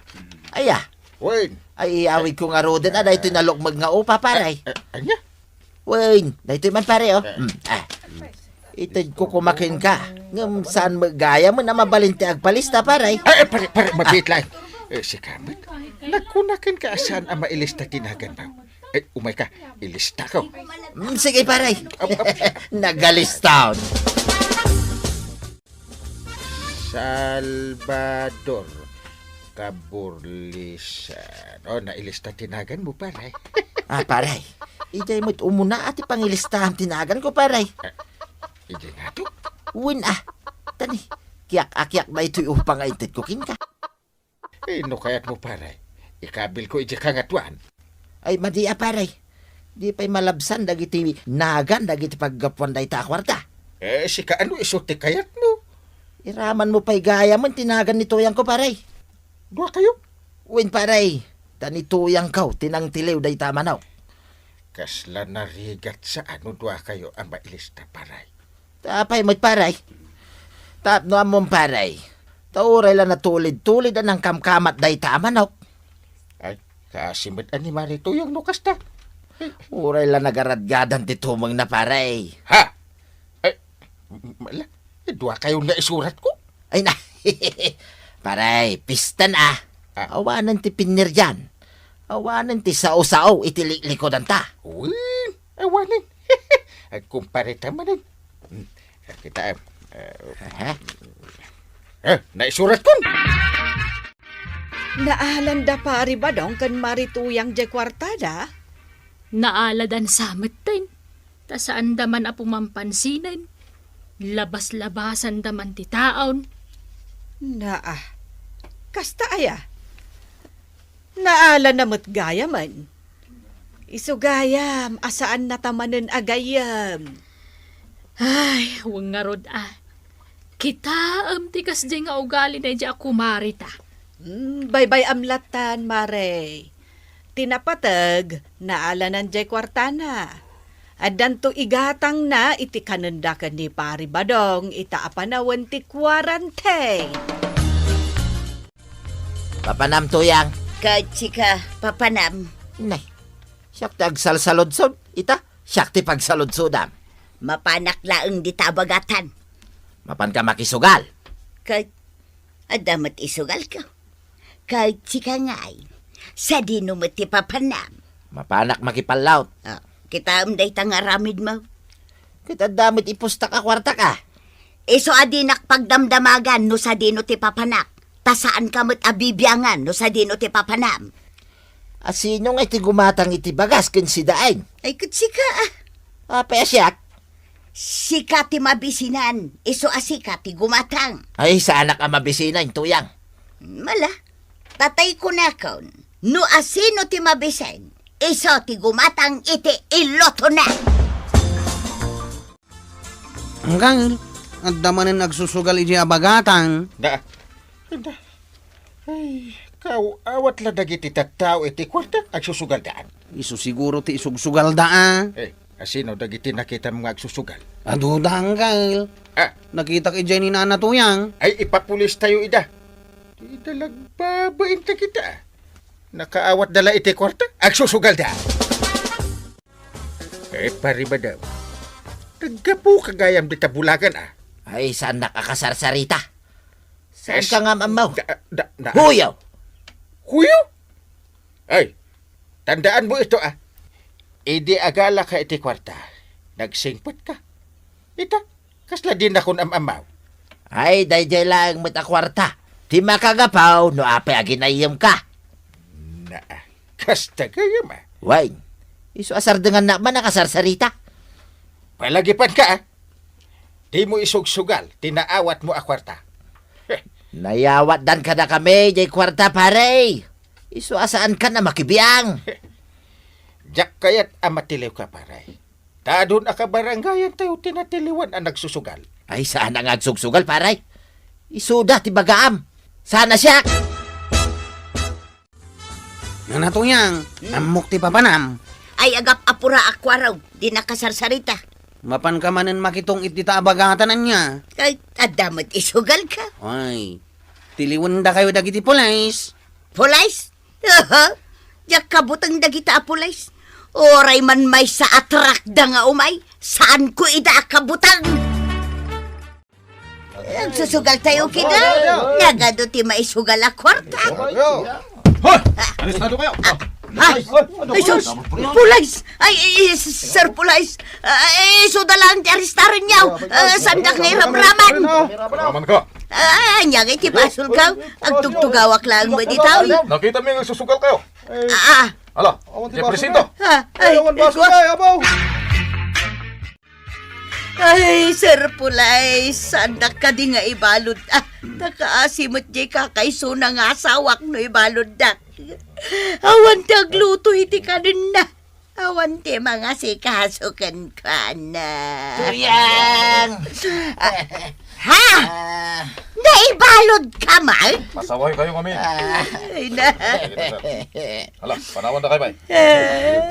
Ay, ah. Wen. Ay, iawidko ngaruden a daytoy nalukmeg nga upa, pare. Eh, eh, ania? Wen, daytoy man, pare, oh. Eh. Mm, ah. Itedko koma kenka. Ngem saan met gayamen a mabalin ti agpalista, pare. Ay, eh, pare, pare, mabiit laeng. Eh, sika met. Nagkuna kenka a saan a mailista ti naganmo. Eh, umayka, ilistako. Mm, sige, pare. Ap, ap. Nagalistan. Salvador Caburlisan. Oh, nailista ti naganmo, pare. Ah, pare. Idiay met umuna a ti pangilistahan ti naganko, pare. Eh, idiay nga to? Wen, ah. Tani, kiyak-akiyak daytoy upa nga intedko kenka. Eh, no kayatmo, pare, ikabilko idiay kangatoan. Ay, madi a, pare. Di pay malabsan dagiti nagan dagiti paggapuan dayta a kuarta. Eh, sika, ano isu ti kayatmo? Iramanmo pay gayamen ti nagan ni tuyangko, pare. Duakayo? Wen, pare. Ta ni tuyangko ti nangtiliw dayta a manok. Kasla narigat sa ano duakayo a mailista, pare. Ta apay met, pare? Tapno ammom, pare. Ta uray la natulid-tulid a nangkamkamat dayta a manok. Ay, kaasi met a ni Mari Tuyang no kasta. Uray la nagaradgadan ti tumengna, pare. Ha? Ay, m-, m-, ala, eh, duakayo nga isuratko? Ay na. Pare, pistan a. Ah. Awanen ti pinniryan. Awanen ti sao-sao iti liklikudanta. Wen, awanen. Agkumpare ta manen. Hmm, kita, em, eh, Aha. Eh, naisuratkon. Naalanda Pari Badong ken Mari Tuyang diay kuartada? Naaladan sa metten. Ta saanda man a pumampansinan. Labas-labasanda man ti taon. Naa. Kasta aya? Naalana met gayamen. Isu gayam a saannata manen a gayyem. Ay, wen ngarud a. Kitaem ti kasdiay nga ugalina idiay a kumarita. Hmm, baybay-am lattan, Mare. Ti napateg, naalanan diay kuartana. Addanto igatangna iti kanenda ken ni Pari Badong ita a panawen ti quarantine. Papanam, Tuyang. Ket sika, papanam. Nay, siak ti agsalsaludsod. Ita, siak ti pagsaludsodam. Mapanak laeng dita a bagatan. Mapanka makisugal. Ket adda met isugalko. Ket sika ngay, sadino met ti papanam? Mapanak makipallaut. Ah, kitaem dayta nga aramidmo. Ket adda met ipustak a kuartak a. Isu a dinak pagdamdamagan no sadino ti papanak. Ta saanka met a bibiangan no sadino ti papanam. A sino ngay ti gumatang iti bagas ken sidaen? Ay, ket sika a. Apay a siak? Sika ti mabisinan, isu a sika ti gumatang. Ay, saanak a mabisinan, Tuyang. Mala, tatay kunakon, no asino ti mabisen, isu ti gumatang iti ilutona. Anggal, adda manen agsusugal iti abagatang. Da, da. Ay, kaw-, awat la dagiti tattao iti kuarta, agsusugalda. Isu siguro ti isugsugalda, a. Eh, asino dagiti nakitam nga agsusugal? Aduda, anggal. Ah. Nakitak idiay ni Nana Tuyang. Ay, ipapulis tayo ida. Ida lagbabain ta kita, a. Nakaawat da la iti kuarta, agsusugalda. Eh, pare Badaw. Naggapu ka gayam dita bulagan, a. Ay, saannak a kasarsarita. Saan ka nga ammaw? Da, da, da. Huyo! Huyo? Ay, tandaan mo ito, a. Idi agala ka iti kuarta, nagsingpet ka. Ita, kasla dinakon am-ammaw. Ay, daydiay laeng met a kuarta ti makagapu no apay aginayyem ka. Naa, kasta gayam, a. Wen, isu a sardengannak man a kasarsarita. Palagipan ka, a. Dimo isugsugal ti naawatmo a kuarta. Nayawatdan kadakami diay kuarta, pare. Isu a saankan a makibiang. Diak kayat a matiliwka, pare. Ta adun a kabarangayantayo ti natiliwan a nagsusugal. Ay, saan nga agsugsugal, pare. Isuda ti bagaam. Saan a siak? Nana Tuyang, hmm? Ammok ti papanam. Ay, agap-apura a kuaraw, di nakasarsarita. Mapanka manen makitong iti ta abagatan ania. Ay, adda met isugalka. Ay, tiliwendakayo dagiti pulis. Pulis? Aha, diak kabuteng dagita a pulis. Uray man maysa a trakda nga umay, saanko ida a kabuteng. Nagsusugal tayo, kida. Nagadu ti maisugal a kuarta. Hoy! Arestado kayo! Ay, ay, sus, pulis! Ay, ay, Sir Pulis! Ay, isuda lang ti arestaren niyo. Ah, sandak nga iramraman. Raman ka! Ah, anya nga iti basol ka? Agtugtugawak lang ba ditaw? Nakita mi nga isusugal kayo. Ah, ah. Ala, awan ti presento. Ah, ay, awan basol kayo, abaw. Ay, Sir Pulay, saandak kadi nga ibalud? Ah, nakaasi met diay kakaisuna nga asawak no ibaluddak. Awan ti agluto iti kanenna. Awan ti mangasikaso kenkuana. Tuyang! Ah, ha? Ah. Naibalud ka man? Pasaway kayo kami. Ah. Ay, na. Sige na, sir. Hala, panawan na kayo, bay.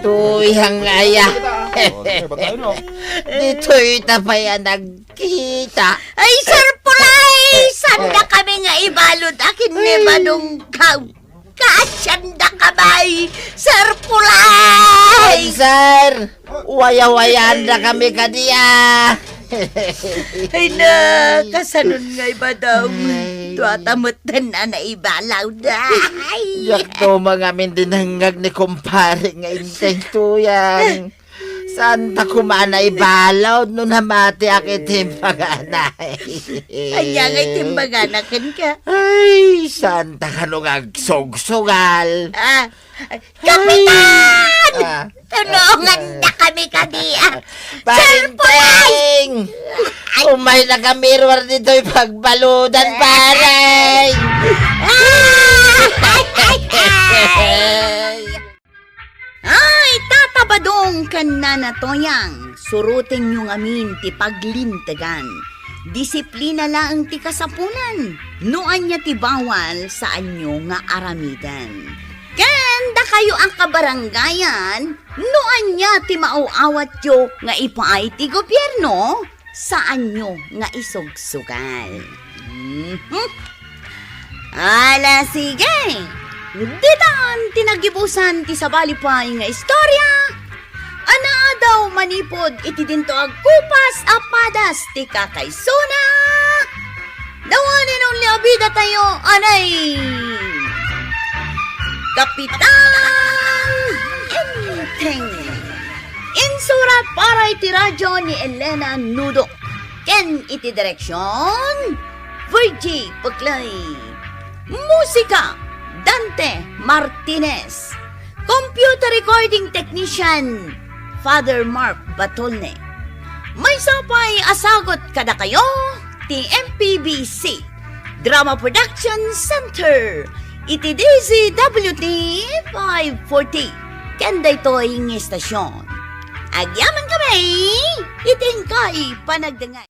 Tuyang aya. Oh, sige, ba't tayo, no? Ditoy ta pay a nagkita. Ay, Sir Pulay! Sanda kami nga ibalud akin ni Ay. Manong Kaw? Kasyanda ka, bay? Sir Pulay! Ay, sir! Wayawayaan na kami kadi, ah! Ay na, kasanon nga ibadaw. Ay. Tuwata met den a naibalaw da. Ay. Diak to mangamin dinengngag ni kumpare nga inteng Tuyang. Saan ta koma naibalaw no namatiak iti imbaga na? Anya nga iti imbaga na kenka? Ay, saan ta kano nga agsugsugal? Ah, Kapitan! Ah. Tulongandakami kadi, ah. Parinteng! Ay. Umay na kami ruar ditoy pagbaludan, pareng! Ah! Ay, Tata Badong ken Nana Toyang, surotenyo ngamin ti paglintegan. Disiplina laeng ti kasapulan. No ania ti bawal, saanyo nga aramiden. Ken dakayo a kabarangayan, no ania ti maaw-awatyo nga ipaay ti gobierno, saanyo nga isugsugal. Mhm. Ala, sige. Ditan ti nagibusan ti sabali pay nga istorya a naadaw manipud iti dinto agkupas a padas ti kakaisuna. The one and only a bida tayo, anay! Kapitan Enteng. Insurat para iti radyo ni Elena Nudo. Ken iti direksyon, Virgie Puclay. Musika, Dante Martinez. Computer recording technician, Father Mark Batolne. Maysa pay a sagut kadakayo ti M P B C Drama Production Center iti D Z W T five forty ken daytoy nga istasyon. Agyaman kami iti inkay panagdengngeg.